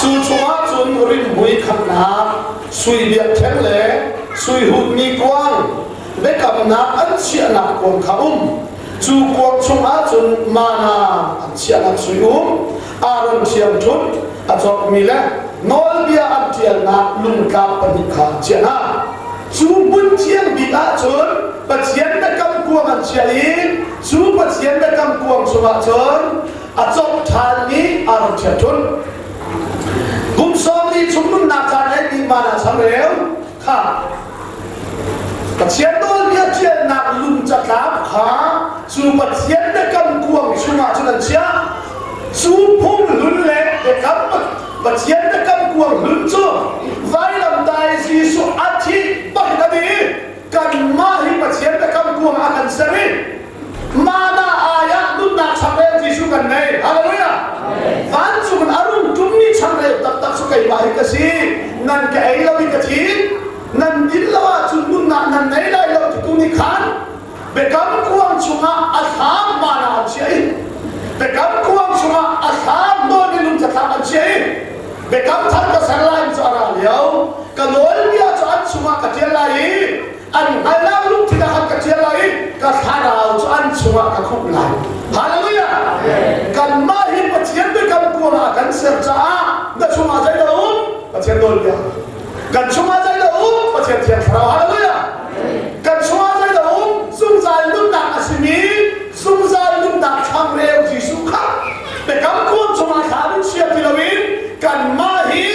A: Cu chungah cun rimhmui khanghnak, sui biakṭheng le sui hutmi kuang, biakamnak an chiahnak kuang kha um. Cu kuang chungah cun mana an chiahnak sui um, Aaron ṭhiangṭhunh a cawkmi le nawlbia an ṭialnak lungtlap pahnih kha an chiah hna. Cu hmun thiang bik ah cun Pathian biakam kuang an chiah i cu Pathian biakam kuang chungah cun a cawk ṭhanmi Aaron ṭhiangṭhunh. Kum sawm li chung nunnak caan ei dih mana changreu kha Pathian nawlbia ṭialnak lung catlap kha cu Pathian biakam kuang chungah cun an chiah. Cu phung hlun le biakam Pathian biakam kuang hlun cu vailamtai Jesuh a thih bak a dih. Kanmah hi Pathian biakam kuang ah kan ser i mana ai ah nunnak changreu Jesuh kan ngei. Hallelujah! Vancung in a rung ṭummi changreu taktak cu keimah hi ka si. Nan ka ei lo i ka thi. Nan din lo ahcun nunnak nan ngei lai lo titu nih khan biakam kuang chungah a thlam mana an chiah i biakam kuang chungah a thlam nawn i lungthlathlam an chiah i biakam thar ka ser lai cu a ra lio ka nawlbia cu an chungah ka ṭial lai i an hngalhnak lungthin ah khan ka ṭial lai i ka thlarau cu an chungah ka khumh lai. Hallelujah! Kanmah hi Pathian biakam kuang ah kan ser caah na chungah zeidah um? Pathian nawlbia. Kan chungah zeidah um? Pathian thiang thlarau. Hallelujah! Kan chungah zeidah um? Zungzal nunnak a simi zungzal nunnak thlangreu Jesuh kha biakam kuang chungah thla in chia ti loin kanmah hi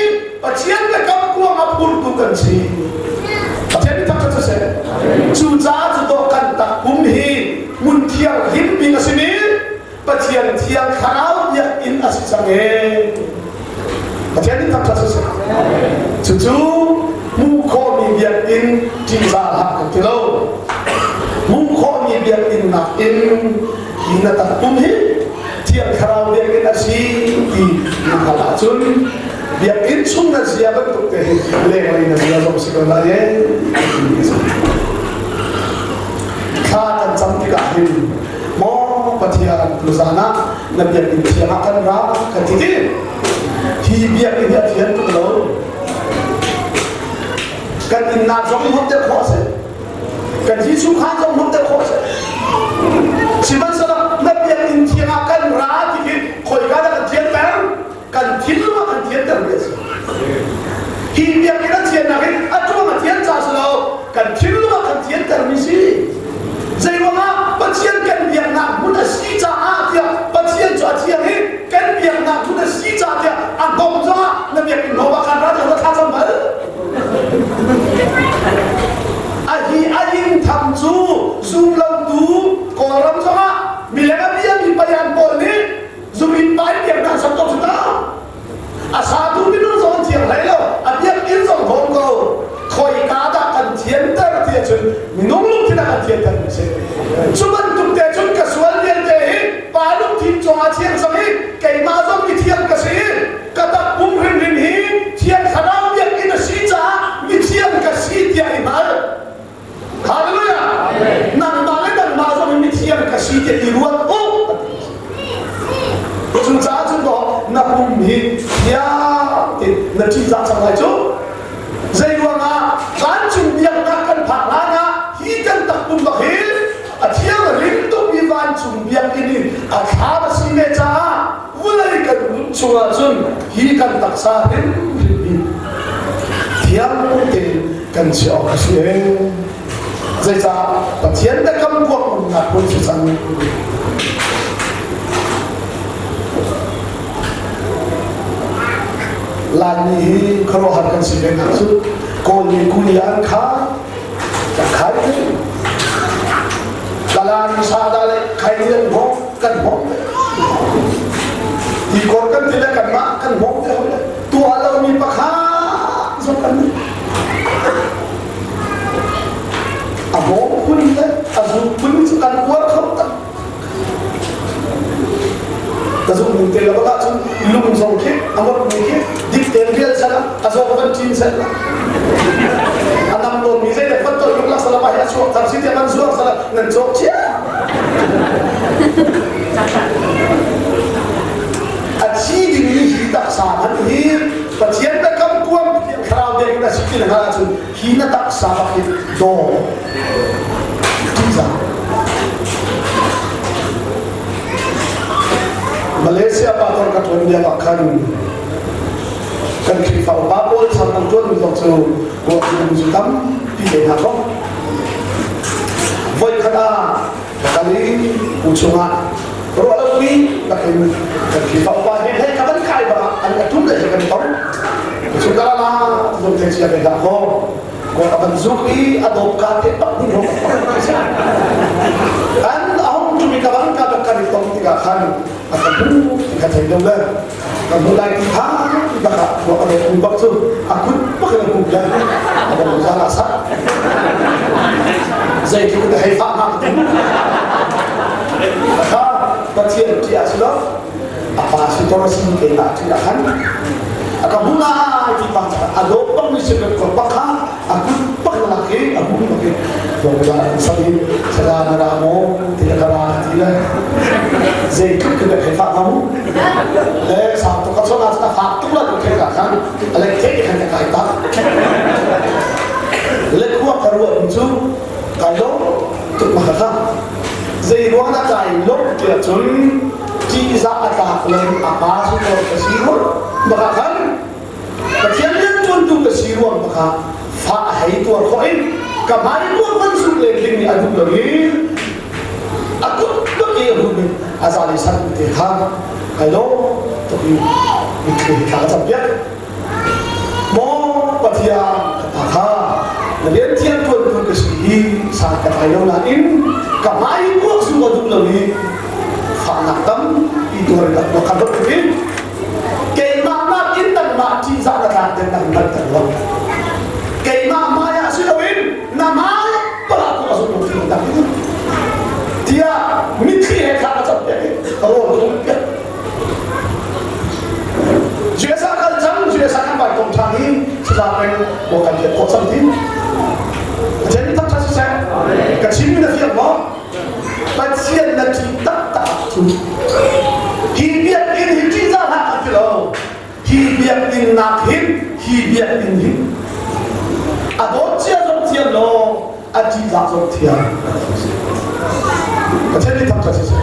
A: Pathian biakam kuang a phurtu kan si. Pathian nih thangṭhat siseh. Cucaah cu dawh kan takpum hi hmun thianghlim bik a simi Pathian thiang thlarau biakinn a si cang ee. Pathian nih thangṭhat siseh. Cucu hmuh khawhmi biakinn ṭihzah hlah kan ti lo. Hmuh khawhmi biakinn nakin hi na takpum hi thiang thlarau biakinn a si ti na hngalh ahcun biakinn chung na zia bantuk te hi lenglei na zia zong si ko lai ee thla kan cam tikah hin maw Pathian tuzan ah na biakinn thiang ah kan ra kan ti ti hi biakinn hi a thian tuk lo kan innak zong i hmuhter khawh a si kan Jesuh khan zong hmuhter khawh a si sihmanhsehlaw na biakinn thiang ah kan ra ti khi khoika dah kan thianter kan thinlung ah kan thianter mi a si hi biakinn a thiannak hin a tuang a thian ca si lo kan thinlung ah kan thianter mi si zei ruangah Pathian kan biaknak hmun a si caah tiah Pathian cu a thiang i kan biaknak hmun a si caah tiah a hnawm zongah na biakinn hnawm ah khan ra tiah thla cam bal a hi a inn tham cu zumlotu Kawlram zongah mileng a biami payan pawl nih zumin pai biaknak sam ko cu ta a satu minung zong an thiang hlei lo a biakinn zong hawm ko khoika dah kan thianter ti ahcun minung lungthin ah kan thianter mi si cu bantuk te cun ka sual vialte hi pa lungthin cungah thiang cang i keimah zong mithiang ka si ka takpum hrimhrim hi thiang thlarau biakinn a si caah mithiang ka si tiah i hngal Hallelujah! Nangmah le nangmah zong in mithiang ka si tiah i ruat u. Cucaah cun maw na pum hi thiang tein na ṭihzah cang lai cu. Zei ruangah vancung biaknak kan phak hlan ah hi kan takpum bak hi a thiang a rim tukmi vancung biakinn in a thlam a si ve caah vulei kan nun chungah cun hi kan taksa hrimhrim hi thiang tein kan chiah awk a si zeicah Pathian biakam kuak umnak hmun si cang Laimi hi khuaruahhar kan si ve nak cu Kawl nih kuli an khai kan khai te Kalan sada le khai ni an hmong kan hmong ve ti kor kan ti le kanmah kan hmong te hoi le tuah lomi pakhat zong kan ni a bawm phun le a zu phun cu kan uar kho tak ka zumh ning te lo bak ahcun lung zong khi a mot mi khi dik tein rial sala a zawng van ṭin sel a nam tawn mi zei le van tol lung lak sala ma hi a chuak thar si tiah van zuar sala nan cawk chia a thi ding mi hi taksa hman hi Pathian biakam kuam thlarau biak in a si ti na hngalh ahcun hi na taksa bak hi daw ṭihzah Malaysia pastor ka ṭuan lio ah khan kan Khrihfa upa pawl chan an ṭuanmi zong cu ruahtu cu tampi te hna ko. Voikhat ah ka kal i u chungah ruah lopi takin kan Khrihfa upa he hlei ka van kai bak ah an atum le he kan tong. Cu ka la zong thei cia ve hlah kaw kaw a van zuk i a dawp ka te pak ding hong an a hong tumi ka van ka bak kan i tong tikah khan a ka hmu ti kha thei lo le ka hmu lai ti kha bak ah khua a dawp bak cu a kut bak in a hmu le a bong zan ah sak zeitluk in hei fah hna kha Pathian ṭih ah si lo a pa si tor si keimah ṭih ah khan a ka hmu lai ti pa a dawp bak mi si ko bak kha a kut bak na lak i a hmu bak i dawp la sali sada na ra maw ti ka ra ti le zeitluk ka hei fah hnga mu le sang tuk ka chon ah fak tuk la tu thei ka khan a le thei khan ka kai tak le khua ka ruah cu kai lo tuk ma kha zei ruang dah kai lo tiah cun ṭihzah a tlak lo a pa si ko ka si ruang baka khan Pathian rianṭuantu ka si ruang baka fa a hei tuar khawh in ka hmai tuar van suk len ding nih a duh lo i a kut bak i a hun in a zal i san te kha kai lo tuk i mitthli thla ka cam piak Maw Pathian ka pa kha na rian thiang ṭuantu ka si hi san ka tlai lo nain ka hmai kuak su ka duh lo i fahnak tampi tuar in ka kha dot in keimah nakin nangmah ṭihzah na tlak ding nang hngalhter lo keimah hmai ah si loin na hmai pala ku ka zumh lo ti tiah mitthli he thla ka cam piak i ka rawl ka piak USA kal cang USA kan vai tong ṭhan i saza peng maw kan lian khawh cang ti Pathian mi thangṭhat siseh ka chimmi na fiang maw Pathian na ṭih taktak cu hi biakinn hi ṭihzah hlah ka ti lo hi biakinn nak hin hi biakinn hi a dawt cia zong thiam law a ṭihzah zong thiam Pathian nih thangṭhat siseh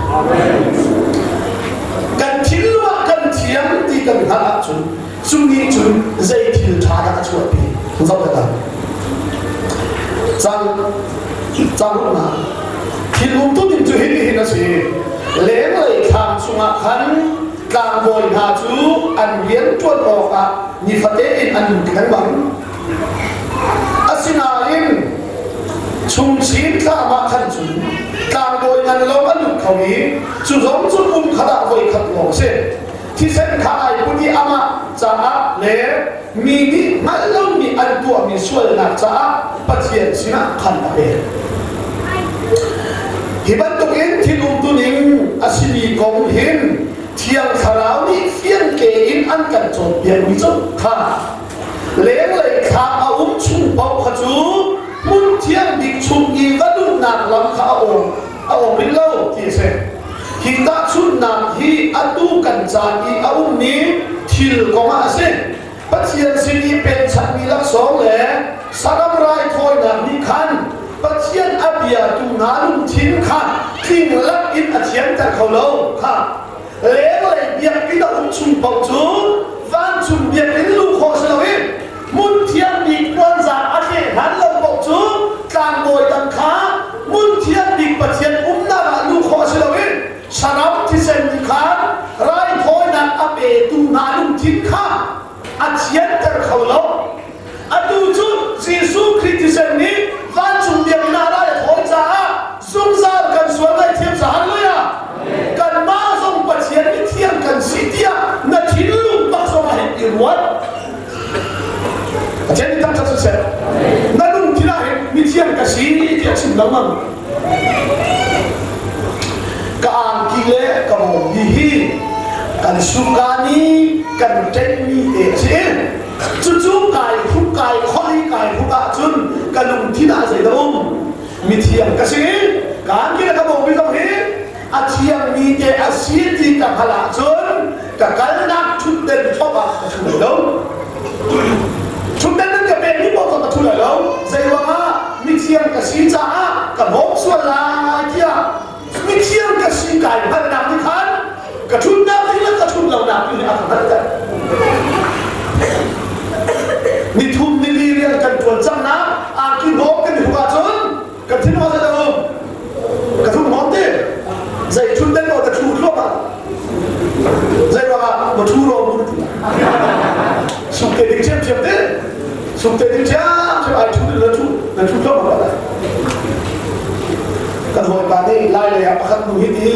A: kan thinlung ah kan thiam ti kan hngalh ahcun cu nih cun zei thil ṭha dah a chuahpi zoh ta cang cang ruknak thil umtu ning cu hi hin a si lenglei thlam chungah khan tlangbawi hna cu an rian ṭuan awkah nifate in an lut lengmang Asinain chungchin thlam ah khan cun tlangbawi ngan lawng an lut kho i cu zong cu kum khat ah voi khat lawng a si. Thisen kha ai put i amah caah le mi nih hngalh lomi an tuahmi sualnak caah Pathian sinah khan a pek. Hi bantukin thil umtuning a simi kong hin Thiang Thlarau nih fiang tein an kan cawnpiakmi cu kha Lenglei thla a um chung paoh kha cu hmun thiang bik chung i va luhnak lam kha a awm a awm rih lo ti a si. Hi tahchunhnak hi atu kan caan i a ummi thil kong ah a si. Pathian sin i pekchanhmi laksawng le saram raithawinak nih khan Pathian a biatu hna lungthin kha tling lak in a thianter kho lo kha lenglei biakinn a um chung paoh cu vancung biakinn luh khawh si loin hmun thiang bik puanzar a tleh hlan lo paoh cu tlangbawi dang kha hmun thiang bik Pathian umnak ah luh khawh si loin saram thisen nih khan raithawinak a petu hna lungthin kha a thianter kho lo. Atu cu Jesuh Khrih thisen nih vancung biakinn ah rai a thawi caah zungzal kan sual ngaihthiam sa hallelujah kanmah zong Pathian nih thiang kan si tiah na thinlung bak zong ah hin i ruat Pathian nih thangṭhat siseh na lungthin ah hin mithiang ka si tiah chim lengmang ka angki le ka bawm hi hi. Suka nih kan ṭenhmi te a si. Cucu kai hruk kai kholh i kai hruk ahcun ka lungthin ah zeidah um? Mithiang ka si. Kaan kil ka bawmi zong hi a thiangmi te a si ti ka hngalh ahcun ka kalnak ṭhutden thop ah ka ṭhu lai lo. Ṭhutden nan ka pekmi paoh ka ṭhu lai lo. Zeiruangah mithiang ka si caah ka bawm sual lai tiah mithiang ka si kai hngalhnak nih khan ka ṭhutnak ding le ka ṭhut lonak ding a ka hngalhter. Nithum nili rian kan ṭuan cangnak angki hnawm kan i hruk ahcun kan thinlung ah zeidah um? Ka thum hmawm ti. Zei ṭhut den maw ka ṭhu thluahmah. Zei ruangah ma ṭhu ro mu ti. Suk te ding ṭhiamṭhiam ti. Suk te ding ṭhiamṭhiam ai ṭhu na ṭhu na ṭhu thluahmah ko lai. Kan hawipa nih lai lei ah pakhat nu hi ti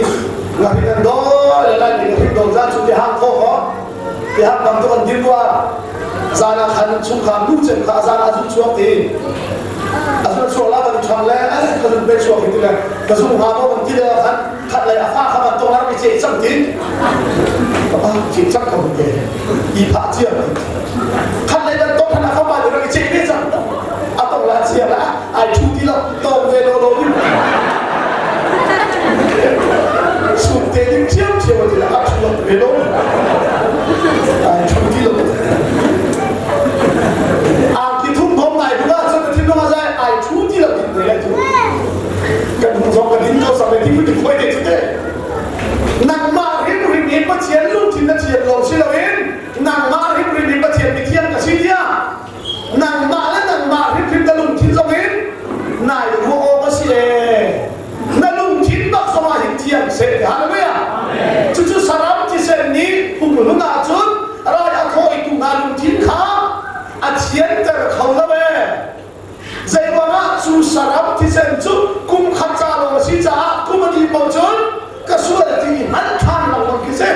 A: ngahring an dawi le lai lei ngahring dawi zan cu ti hang kho ko ti hang bantuk an dir rua zan ah khan chungkhar nu cem kha zan ah zun chuak ti a zun chuak la kan ṭhang le ai ka zun pe chuak ti le ka zung hnga maw kan ti le khan khat lei a fa kha ban tong rak i ceh cang ti papa ceh cang ko te i phah cia khat lei ban tong khan a fa pa rak i ceh ve cang a tong la cia la ai ṭhu ti lo tong ve lo lo ding sum te ding ṭhiam ṭhiam ti la a ṭhu lo ve lo ai ṭhu ti lo Angki thum thom ngai bu ah cun thinlung ah zai ai ṭhu ti lo din te lai cu kan hung zong kan din ko sak le ti ti khoi te cu te nangmah hrimhrim in Pathian lungthin na thiam lo si loin nangmah hrimhrim in Pathian mithiam ka si tiah nangmah le nangmah hrimhrim na lungthin zong in nai ruah awk a si ee na lungthin bak zong ah hin thiam seh hallelujah cucu saram thisen nih pumhlun ahcun rai a thawitu hna lungthin kha a thianter kho lo ee zeiruangah cu saram thisen cu kum khat ca lawng a si caah kum a dih paoh cun ka sual ti hman ṭhan lengmang khi si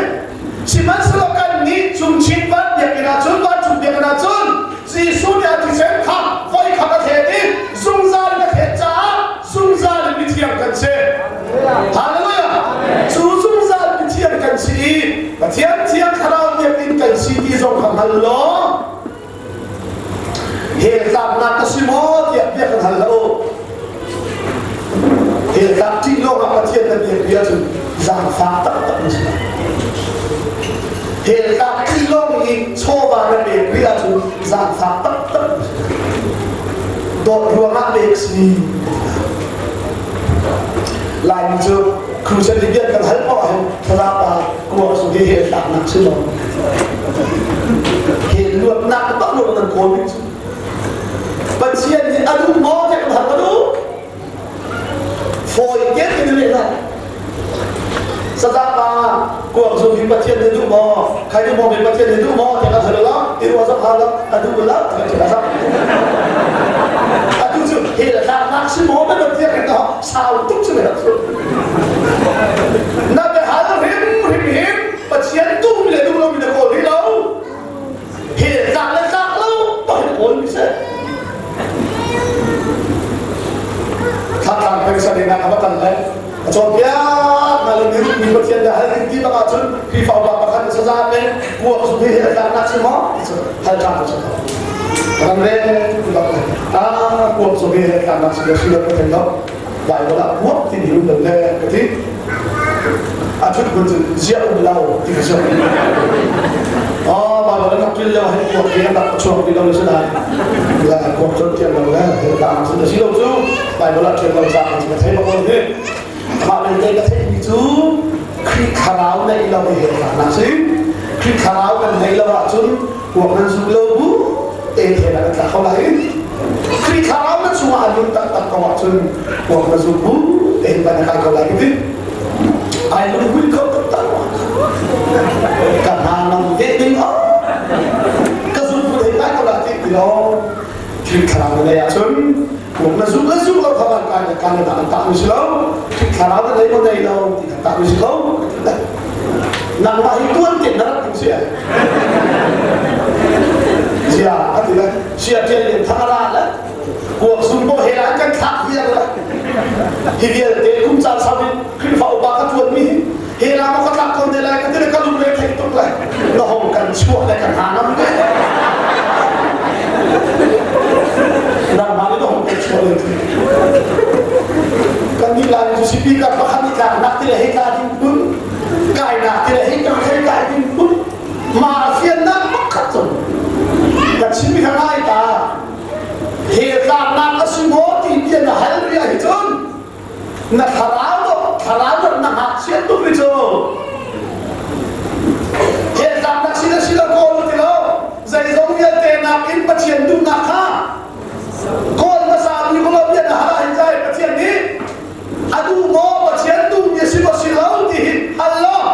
A: sihmanhsehlaw kan nih cungchin van biakinn ah cun vancung biakinn ah cun Jesuh nih a thisen kha voi khat a thlet i zungzal in a thlet caah zungzal in mithiang kan si. Hallelujah! Cu zungzal mithiang kan si i Pathian thiang thlarau biakinn kan si ti zong kha hngal law hell tlaknak a si maw tiah bia kan hal hlah u. Hell tlak ṭih lawngah Pathian na biak bia cu zaangfak taktak na si lai. Hell tlak ṭih lawng i chawva na pek rih ahcun zaangfak taktak na si lai. Dawt ruangah pek si. Laimi cu crusade i biak kan hal paoh ahhin thazapa kuak cu hi hell tlaknak si lo. Hell luatnak bak lo nan kawl mi cu. Pathian nih a duh maw tiah kan hal ka duh. Fawi te in leh lai. Sazapa kuak zu hi Pathian nih duh maw? Khai duh maw mi Pathian nih duh maw tiah kan hal lo. I ruah zong hal lo. A duh lo tiah kan hal. Atu cu hell tlaknak si maw na Pathian kan sau tuk cu le Na biahal hrimhrim hin Pathian duh le duh lomi na kawl rih lo. Hell tlak le tlak lo pahin kawl mi si. Thlatlang peng sa ding ah ka va kal le a cawnpiak na le mi Pathian le hal ding ti bak ahcun Khrihfa upa pakhat saza peng kuak zu hi a tlaknak si maw hal ṭhan cu ram re bak le ah kuak zu hi a tlaknak si si lo ka thei lo Bible ah kuak ti mi um lo le ka ti a ṭhut kun cu ziah um lo ti ka si Oh, Bible an rak ṭil lio hin kuak hi an rak chuak ti lo si lai la kuak cu ṭial lo le tlang cu si lo cu Bible ah ṭial lo ca cu ka thei bak lo hi mah belte ka theihmi cu Khrih thlarau neih lo hi helnak si Khrih thlarau kan neih lo ahcun kuak nan zuk lo bu te the na kan tla kho lai Khrih thlarau na chungah a nun taktak ko ahcun kuak na zuk bu te hin ban kai ko lai ti ai lunghui kho taktak ka hna ngam ve ding ka zuk bu thei lai ko la ti ti lo Khrih thlarau na neih ahcun kuak na zuk le zuk lo kha van kai le kan le an tah mi si lo Khrih thlarau na nei maw nei lo ti kan tah mi si ko nangmah hi tuan te na rak si sia a ti le sia tian lian thang ala le kuak zum bo he an kan thlak vial le hi vialte kum caan sau in Khrihfa upa ka tuan mi he la ma ka tlak ko ne lai ka ti le ka lung le thei tuk le. chuah le ka hna ngam ve. Nangmah nih na hung kan chuah le ti. Kan nih lai cu speaker pakhat i tlaknak ti le hei tla ding phun, kainak ti le hei tang hei kai ding phun, ma fiannak pakhat cung. Ka chim kha ngai ta. He tlaknak a si maw ti bia na hal ria hi cun na thlarau do thlarau do na ngakchiat tuk ri cu he tlaknak si na si lo kawl ti lo zeizong vialte nakin Pathian duhnak kha kawl hmasa mi ko lo bia na hal ah hin cai Pathian nih a duh maw Pathian duhmi a si maw si lo ti hi hal law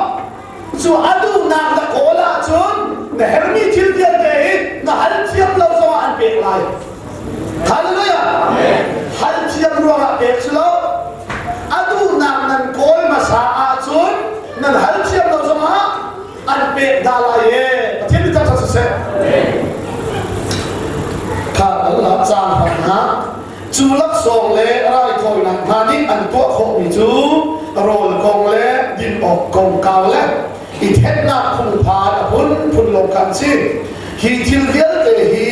A: cu a duhnak na kawl ahcun na hermi thil vialte hi na hal thiam lo zongah an pek lai. Hallelujah! Hal thiam ruangah pek si lo. A duhnak nan kawl hmasa ahcun nan hal thiam lo zongah an pek dah lai e. Pathian mi thangṭhat siseh. Kha Allah caan hman hna Cu laksawng le raithawinak hna nih an tuah khawhmi cu rawl kong le din awk kongkau le i thennak phungphai a phunphun lawng kha an si. Hi thil vialte hi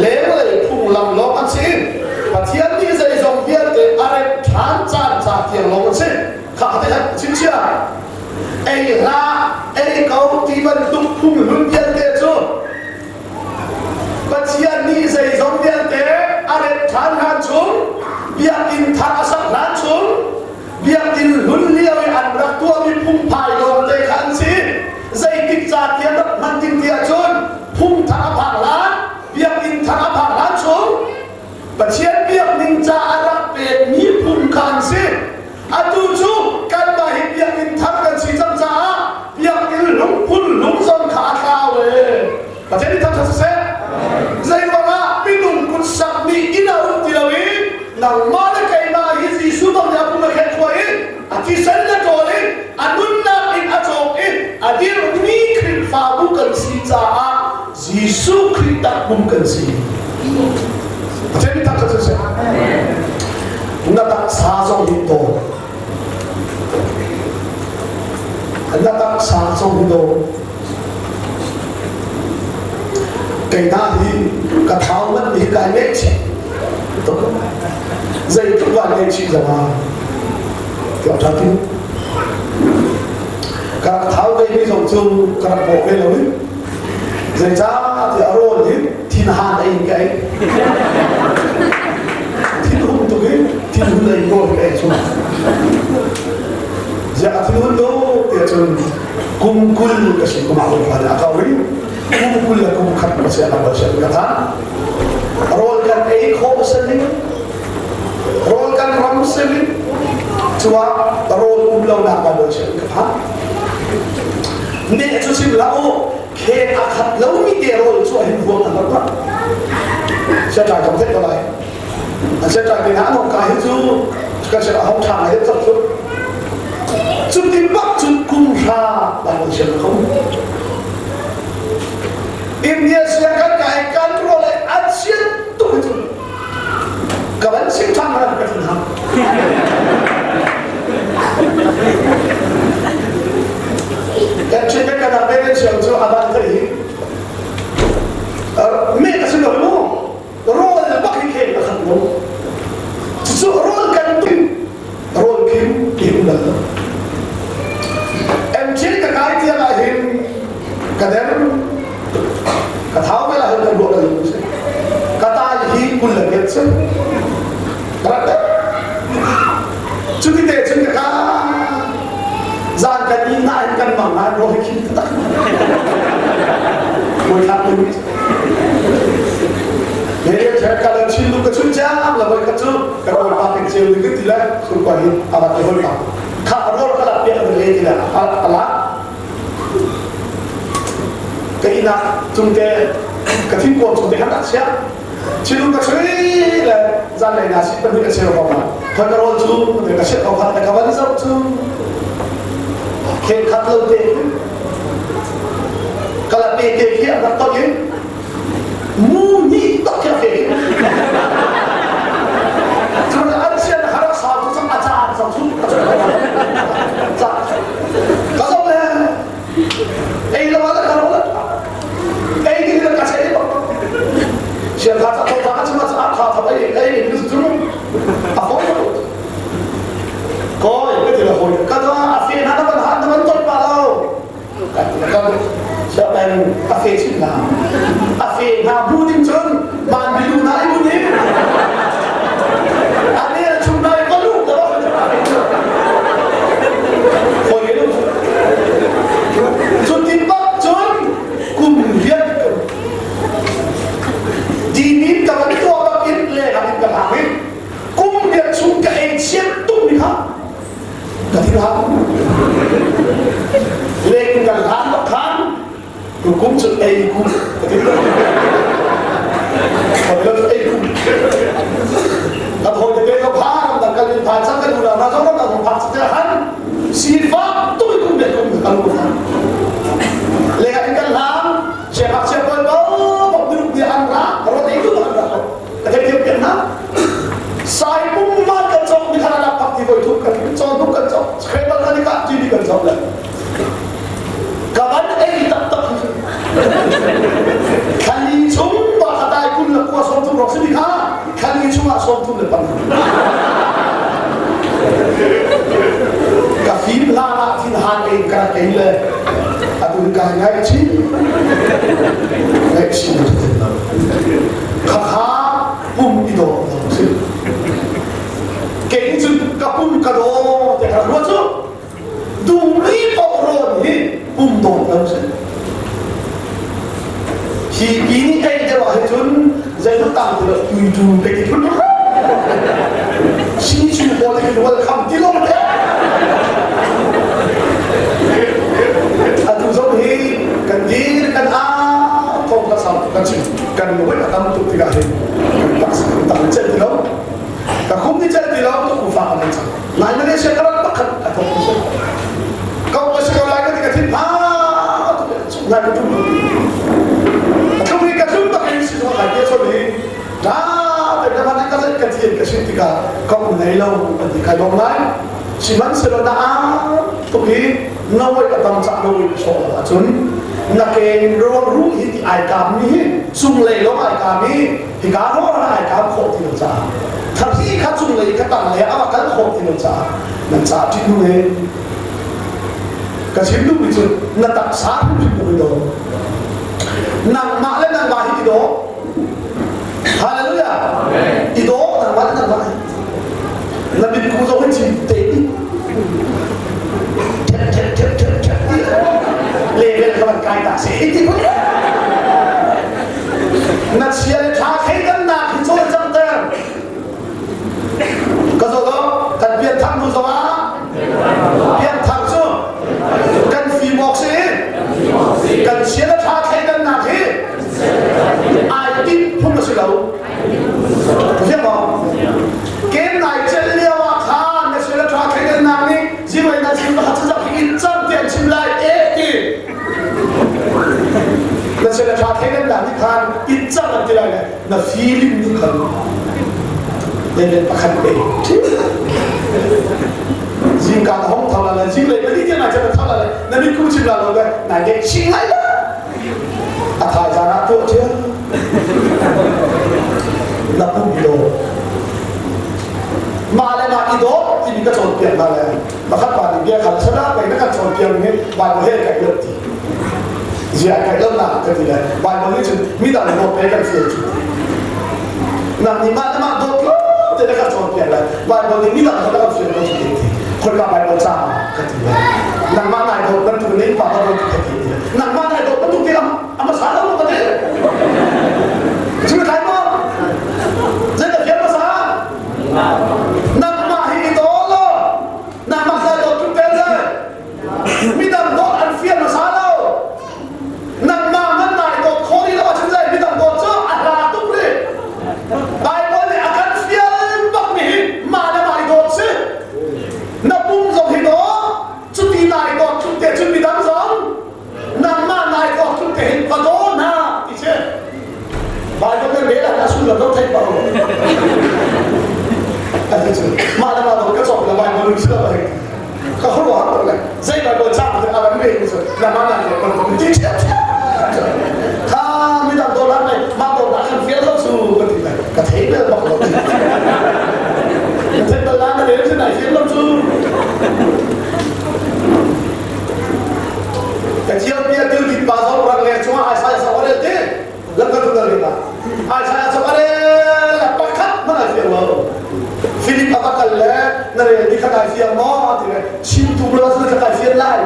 A: lenglei phunglam lawng an si. Pathian nih zeizong vialte a remh ṭhan caan ca tiang lawng an si. Kha te khan chimchia. Ei hlah, ei ko ti bantuk phunghlun vialte cu Pathian nih zeizong vialte a remh ṭhan hlan chung, biakinn thar a sak hlan chung, biakinn hlun lio i an rak tuahmi phungphai lawngte kha an si. Zeitik ca tiang rak hman ding ti ahcun phung thar a phak hlan, biakinn thar a phak hlan chung, Pathian biakning ca a rak pekmi phung kha an si. Atu cu kanmah hi biakinn thar kan si cang caah biakinn lungphun lungzon kha a tlau ee. Pathian nih thangṭhat siseh. Zeiruangah minung kut sakmi inn a um ti lo i nangmah le keimah hi Jesuh bang nih a pum a khenh khua i a thisen le ṭawl in a nunnak in a cawk i a dirhmi Khrihfabu kan si caah Jesuh Khrih takpum kan si. Pathian nih thangṭhat siseh. Na taksa zong hi daw. Na taksa zong hi daw. Keimah hi ka thau man hi kai ngaihchih tuk. Zeitluk kai ngaihchih zong ah tiah ṭha ti. Ka rak thau ve mi zong cu ka rak bawh ve lo i Zeicahtiah rawl hi thinhan ei in ka ei. Thinhung tuk i thinhun ei rawl ka ei chung. Ziah a thinhun tuk tiah cun kum 20 ka si kum ah fa a kau i kum 20 le kum khat ka si a ka si ka than. Rawl kan ei khawh seling rawl kan ram seling cuah rawl um lo nak Bible sia ka phan. Neh cu chim hlah u, kheng a khat lomi te rawl cu hin ruang an rak rak. Siaṭai kam theih ko lai. An siaṭai te hna an hong ka hi cu kan sin ah hong ṭha ngai cak cu. Cuti bak cun kum hra Bible sian kho. India sia kan kai kan rawl ai an sian tuk hi cu. Ka van sim ṭhan hna ka thin hang. Kan chin kan kan pe kan siang cu a ban thei hi. Me a si lo mu. Rawl bak hi khen a khat lo. Cucu rawl kan tum rawl khim kim bal lo. MT ka kai tiang ah hin ka der ka thau me la hin kan ruah ka ling si. Ka tai hi kul le riat si. Rak Cuti te cun ka ka zan kan in na in kan mang na ro hi khim tak. Moi thak ni. He he ka lan chin lu ka chun jam la boy kha chu ka ro pa kin cheu ni ti la sur pa hi awa te hol pa. Kha ro ka la pe ka le ti la ala ka ina chung te ka thing kuam chung te khan sia Chilu ka chui le zanlei na si pahnih ka cheu ko ma. Khoi ka rawl cu ka chiah ko khat ka van zoh cu khen khat lo te kala te te khi a rak tok in mu ni tok khi a fe cun an sian harak sau cu cang a caan cang cu ka zoh le ei lo ala ka ro la. chin hna. A fe hna bu ding cun van bilu na i bu ding. A nel chung na i va lu ka ba Khoi ke lu. Cun tin bak cun kum riat Dimi ka van tuah bak in le in ka hlang in kum riat chung ka ei chiat tuk mi kha ka thil hang leng kan hlan bak khan tu kum cu ei kum ka ti ka ti ei kum ka thawi te ka pha ram dang kal in pha cang kan unau hna zong ram dang pha cang han sifak tuk kum le kum ka lu kha le in kan hlang siangngakchia pawl ko bok minung ti an ra rawt ei tu an ra ka thei thiam piak na sai pum ma kan cong mi khan lak pak ti voi thum kan cong thum kan cong khrebal kan ka ti bi kan cong le ka ban ei tak tak khali chung ba khatai kun la kwa som thum rok si kha khali chung ah som thum le pang ka fim hlan ah thin han ei ka kei le atu ka ngai chi ngai chi khakha pum i dawt lo si kei cun ka pum ka daw te ka ruat cu dungri paoh rawn hi pum dawt lo si hi pi nih ei deuh ah cun zeitluk tang ti lo tui tu pe ti phun si chu pawl hi welcome ti lo te atu zong hi kan dir kan a thong ka sau kan chim kan nuai a tam tuk tikah hin kan taksa kan tang cel ti lo ka khum ni cel ti lo tu ku fa kan cang lai Malaysia ka rat pakhat a thong si kau ka si ko lai ka ti ka thin pha ngai ka tum ka tlum hi ka tlum tak in si zong lai ke chon hi ta te ka man ka ka thian ka sin tikah ka um nei lo an ti kai bong lai sihmanhsehlaw na a tuk hi na wei a tam cah na wei a sawh lo ahcun na ke ruang ru hi ti ai kam mi hi cunglei lawng ai kam i hika ruang ai kam khawh ti lo caah thari kha cunglei kha tanglei a va kal khawh ti lo caah nan ca ṭih nu he ka chim duhmi cu na taksa hrimhrim na i daw nangmah le nangmah hi i daw Hallelujah i daw nangmah le nangmah hi na mitku zong hi chim te ti thep thep thep thep thep ti level kha van kai ta se ti phun na chia le tha theidannak hi cawl cangter Ka zaw lo, kan pianthar hnu zongah pianthar cu kan fim awk si kan chia le ṭha thleidannak hi ai tinh phung a si lo. Fiang maw? Kem nai cel lio ah khan na chia le ṭha thleidannak nih zinglei na chim pakhat cu hi in cang ti an chim lai e ti. Na chia le ṭha thleidannak nih khan in cang an ti lai le na feeling nih khan level pakhat pe zingka na hong thau la le zinglei pali tiang ai chan thau la le na mit kum chim la lo le nai ge ching lai la a thai zan ah tuah thiam na pum i do mah le mah i do timi ka cawnpiak hna le pakhat pa nih bia kha sada pei na kan cawnpiak mi Bible he kai lo ti zia kai lo na ka ti le Bible nih cun midang dawt pe kan fial cu nang nih mah le mah dawt lo te na kan cawnpiak le Bible nih midang kha na kan fial lo cu ti khoika Bible ca ka ti le nangmah nai dawt bantuk in pa ka dawt ka ti nangmah nai dawt bantuk te ama sa lo ka ti cu kai mo zei ka fial hmasa nangmah hi i daw lo nangmah sai dawt tu tel sai midang dawt an fial hmasa lo nangmah ngan nai dawt kho rih lo ahcun zei midang dawt cu a hla tuk rih Bible nih a kan fial bak mi hi mah le mah i dawt si na pum zong hi daw cuti nai dawt tluk te cun midang zong nangmah nai dawt tluk te hin va daw hna ti si Bible kan rel ah a sullam lo theih pah a ti cu mah le mah dawt ka cawk le Bible si lo ka khuaruah tuk le zei Bible ca te a van ve mi cu nangmah nai dawt bantuk ti ṭhiam kha midang dawt lan mai mah dawt dah kan fial lo cu ka ti le ka thei bel bak lo ka thei bel la na rel cu nai fial lo cu Ethiopia tiltit pa zong rangleng cungah Isaiah sa ore. thian lai.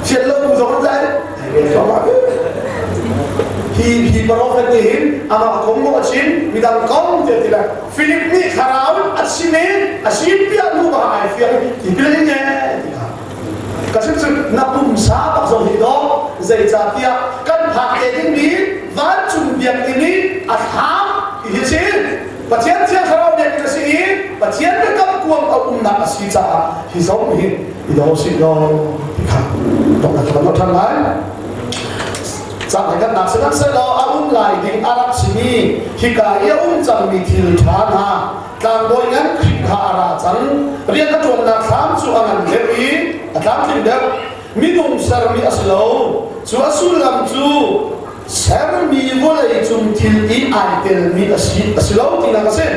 A: Thian lo bu zong an zai. Hi hi prophet nih hin amah kong maw a chim midang kong tiah ti le Philip nih thlarau a chim i a sim piah hnu bang ai fiang tipil in e ti kha ka chim cu na pumsa bak zong hi dawh zeicahtiah kan phak te dingmi vancung biakinn i a thlam ti hi si Pathian thiang thlarau biakinn a si i Pathian biakam kuang a umnak a si caah hi zong hi i daw sih law ti kha dawtnak kan ṭhan lai. Cang kan sihmanhsehlaw a um lai ding a rak simi hika i a um cangmi thil ṭha hna tlangbawi ngan Khrih kha a ra cang. Rian a ṭuannak thlam cu a ngan deuh i a tlamtling deuh. Minung sermi a si lo. Cu a sullam cu sermi vawlei cung thil i ai telmi a si a si lo tinak a si.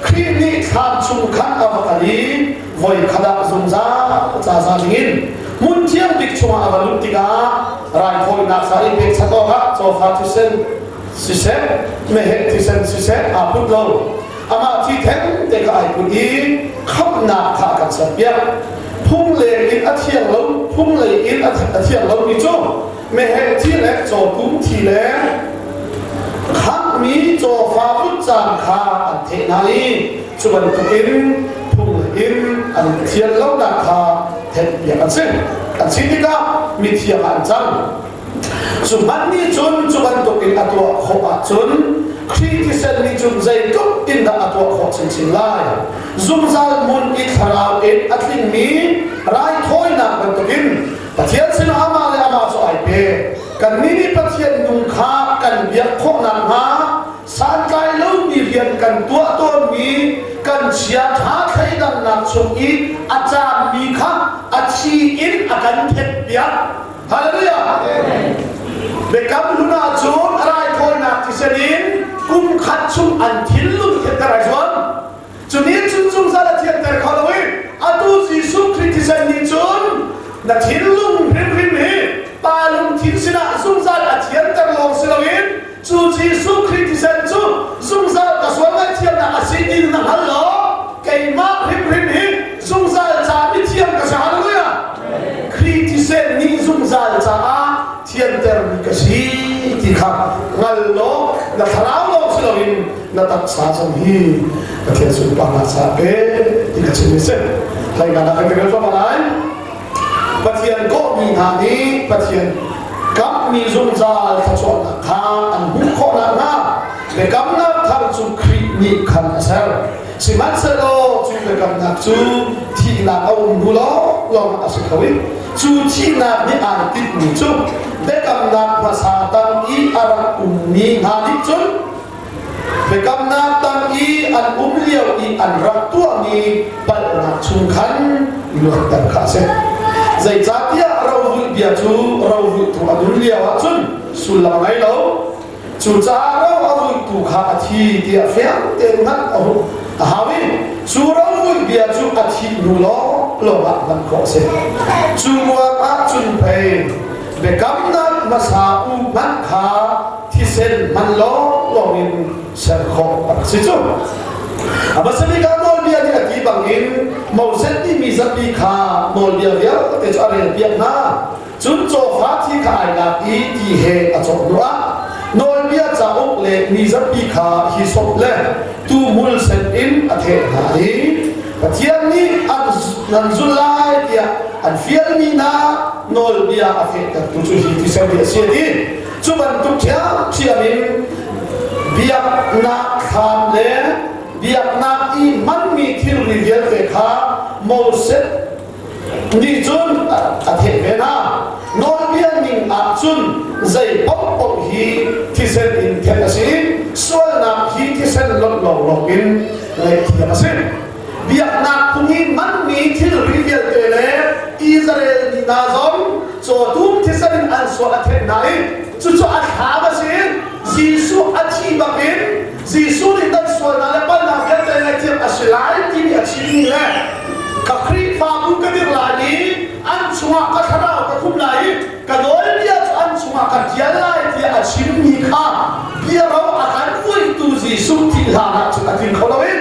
A: Khrih nih thlam chung khan a va kal i voi khat ah zungzal ca za dingin hmun thiang bik chungah a va lut tikah raithawinak ca i pekchanh awkah cawfa thisen siseh meheh thisen siseh aa put lo amah thi theng te kha ai put i khamhnak kha a kan serpiak phung leng in a thiang lo phung lei in a thiang lomi cu meheh thi le cawtum thi le khanghmi cawfa vutcaan kha an theh hna i cu bantukin phung in an thian lonak kha thenhpiak an si. An si tikah mithiang ah an cang. Cu hmanh nih cun cu bantukin a tuah khawh ahcun Khrih thisen nih cun zeitluk in dah a tuah khawh chinchin lai. Zungzal hmun i thlarau in a tlingmi raithawinak bantukin Pathian sinah amah le amah cu ai pe. Kannih nih Pathian nung kha kan biak khawh nakhnga santlai lomi rian kan tuah tawnmi kan chiaṭha thleidannak chung i a caammi kha a thi in a kan thenhpiak. Hallelujah! Biakam hlun ahcun raithawinak thisen in kum khat chung an thinlung thianter ai zuam. Cu nih cun zungzal a thianter kho lo i atu Jesuh Khrih thisen nih cun na thinlung hrimhrim hi Pa lungthin sinah zungzal a thianter lawng si loin cu Jesuh Khrih thisen cu zungzal ka sual ngaihthiamnak a si ti na hngal law keimah hrimhrim hi zungzal ca mithiam ka si hallelujah Khrih thisen nih zungzal caah thiantermi ka si ti kha hngal law na thlarau lawng si loin na taksa zong hi Pathian sunparnak caah pe ti ka chim si hlei nak kan kan lai Pathian kawhmi hna nih Pathian kammi zungzal thluachuahnak kha an hmuh khawh nakhnga biakamnak thar cu Khrih nih khan a ser sihmanhsehlaw cu biakamnak cu thihnak a um hnu lawnglawng a si kho i cu thihnak nih ai tinhmi cu biakamnak hmasa tang i a rak ummi hna nih cun Biakamnak tang i an um lio i an rak tuahmi palhnak chung khan luatter kha a si. Zeicahtiah rovuih bia cu rovuihtu a nun lio ahcun sullam a ngei lo. Cucaah ro a vuihtu kha a thi tiah fiang tein hngalh a hung a hau i cu rovuih bia cu a thih hnu lawnglawng ah hngalh khawh a si. Cu ruangah cun pei biakamnak hmasa u hmanh kha thisen hman lawnglawng in ser khawh a rak si cu. A hmasa bik ah nawlbia nih a ti bangin Moses nih mi zapi kha nawlbia vialte cu a relpiak hna. Cun cawfa thi kha ai lak i ti he a cawh hnuah nawlbia cauk le mi zapi kha hisop le tuhmul sen in a theh hna i Pathian nih an nan zulh lai tiah an fialmi hna nawlbia a fehtertu cu hi thisen hi a si a ti. Cu bantuk ṭhiamṭhiam in biaknak thlam le biaknak i hmanmi thilri vialte kha Moses nih cun a theh ve hna. Nawlbia ning ah cun zei paohpaoh hi thisen in thenh a si. Sualnak hi thisen lonh lawnglawng in ngaihthiam a si. Biaknak phung i hmanmi thilri vialte le Israel mi hna zong cawtum thisen in an sual a thenh hna i cucu a thlam a si. Jesuh a thi bakin Jesuh nih kan sualnak le palhnak vialte ngaihthiam a si lai timi a chimmi le ka Khrihfabu ka dirh lai i an chungah ka thlarau ka khum lai i ka nawlbia cu an chungah ka tial lai tiah a chimmi kha biaro a kan vuitu Jesuh thih hlan ah cun a tling kho loin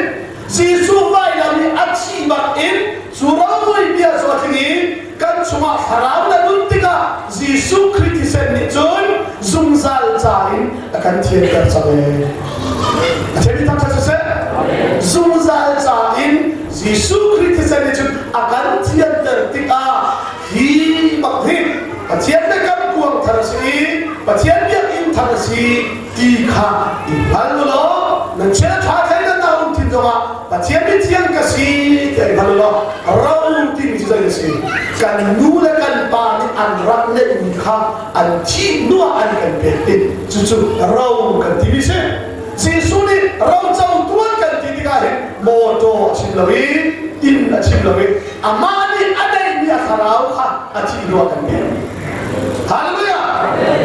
A: Jesuh vailam i a thih bak in cu rovui bia cu a tling i kan chung. chungah thlarau na nun tikah Jesuh Khrih thisen nih cun zungzal ca in a kan thianter cang ee. A thianmi thangṭhat siseh. Zungzal ca in Jesuh Khrih thisen nih cun a kan thianter tikah hi bak hi Pathian biakam kuang thar a si i Pathian biakinn thar a si ti kha i hngal u law nan chia ṭha thei nan na lungthin zongah Pathian mithiang ka si ti i hngal u law ro timi cu zei a si kan nu le kan pa nih an rak neihmi kha an thih hnuah an kan pek i cucu ro kan timi si Jesuh nih ro cotu an kan ti tikah hin mawṭaw a chim lo i inn a chim lo i amah nih a neihmi a thlarau kha a thih hnuah kan pek Hallelujah!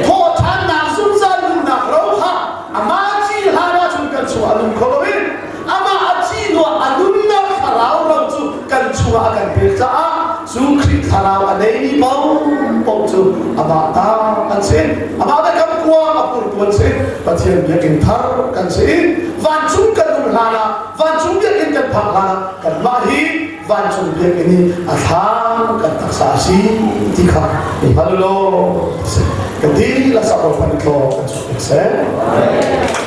A: Thawhṭhannak zungzal nunnak ro kha amah thi hlan ahcun kan chungah a nung kho lo i amah a thi hnuah a nunnak thlarau ro cu kan chungah a kan pek caah cu Khrih thlarau a neimi paohpaoh cu amah ta an si. Amah biakam kuang a purtu an si. Pathian biakinn thar kan si i vancung kan um hlan ah vancung biakinn kan phak hlan ah kanmah hi vancung biakinn i a thlam kan taksa a si ti kha i hngal u law kan dihlak sak kan tlaw kan chuak seh.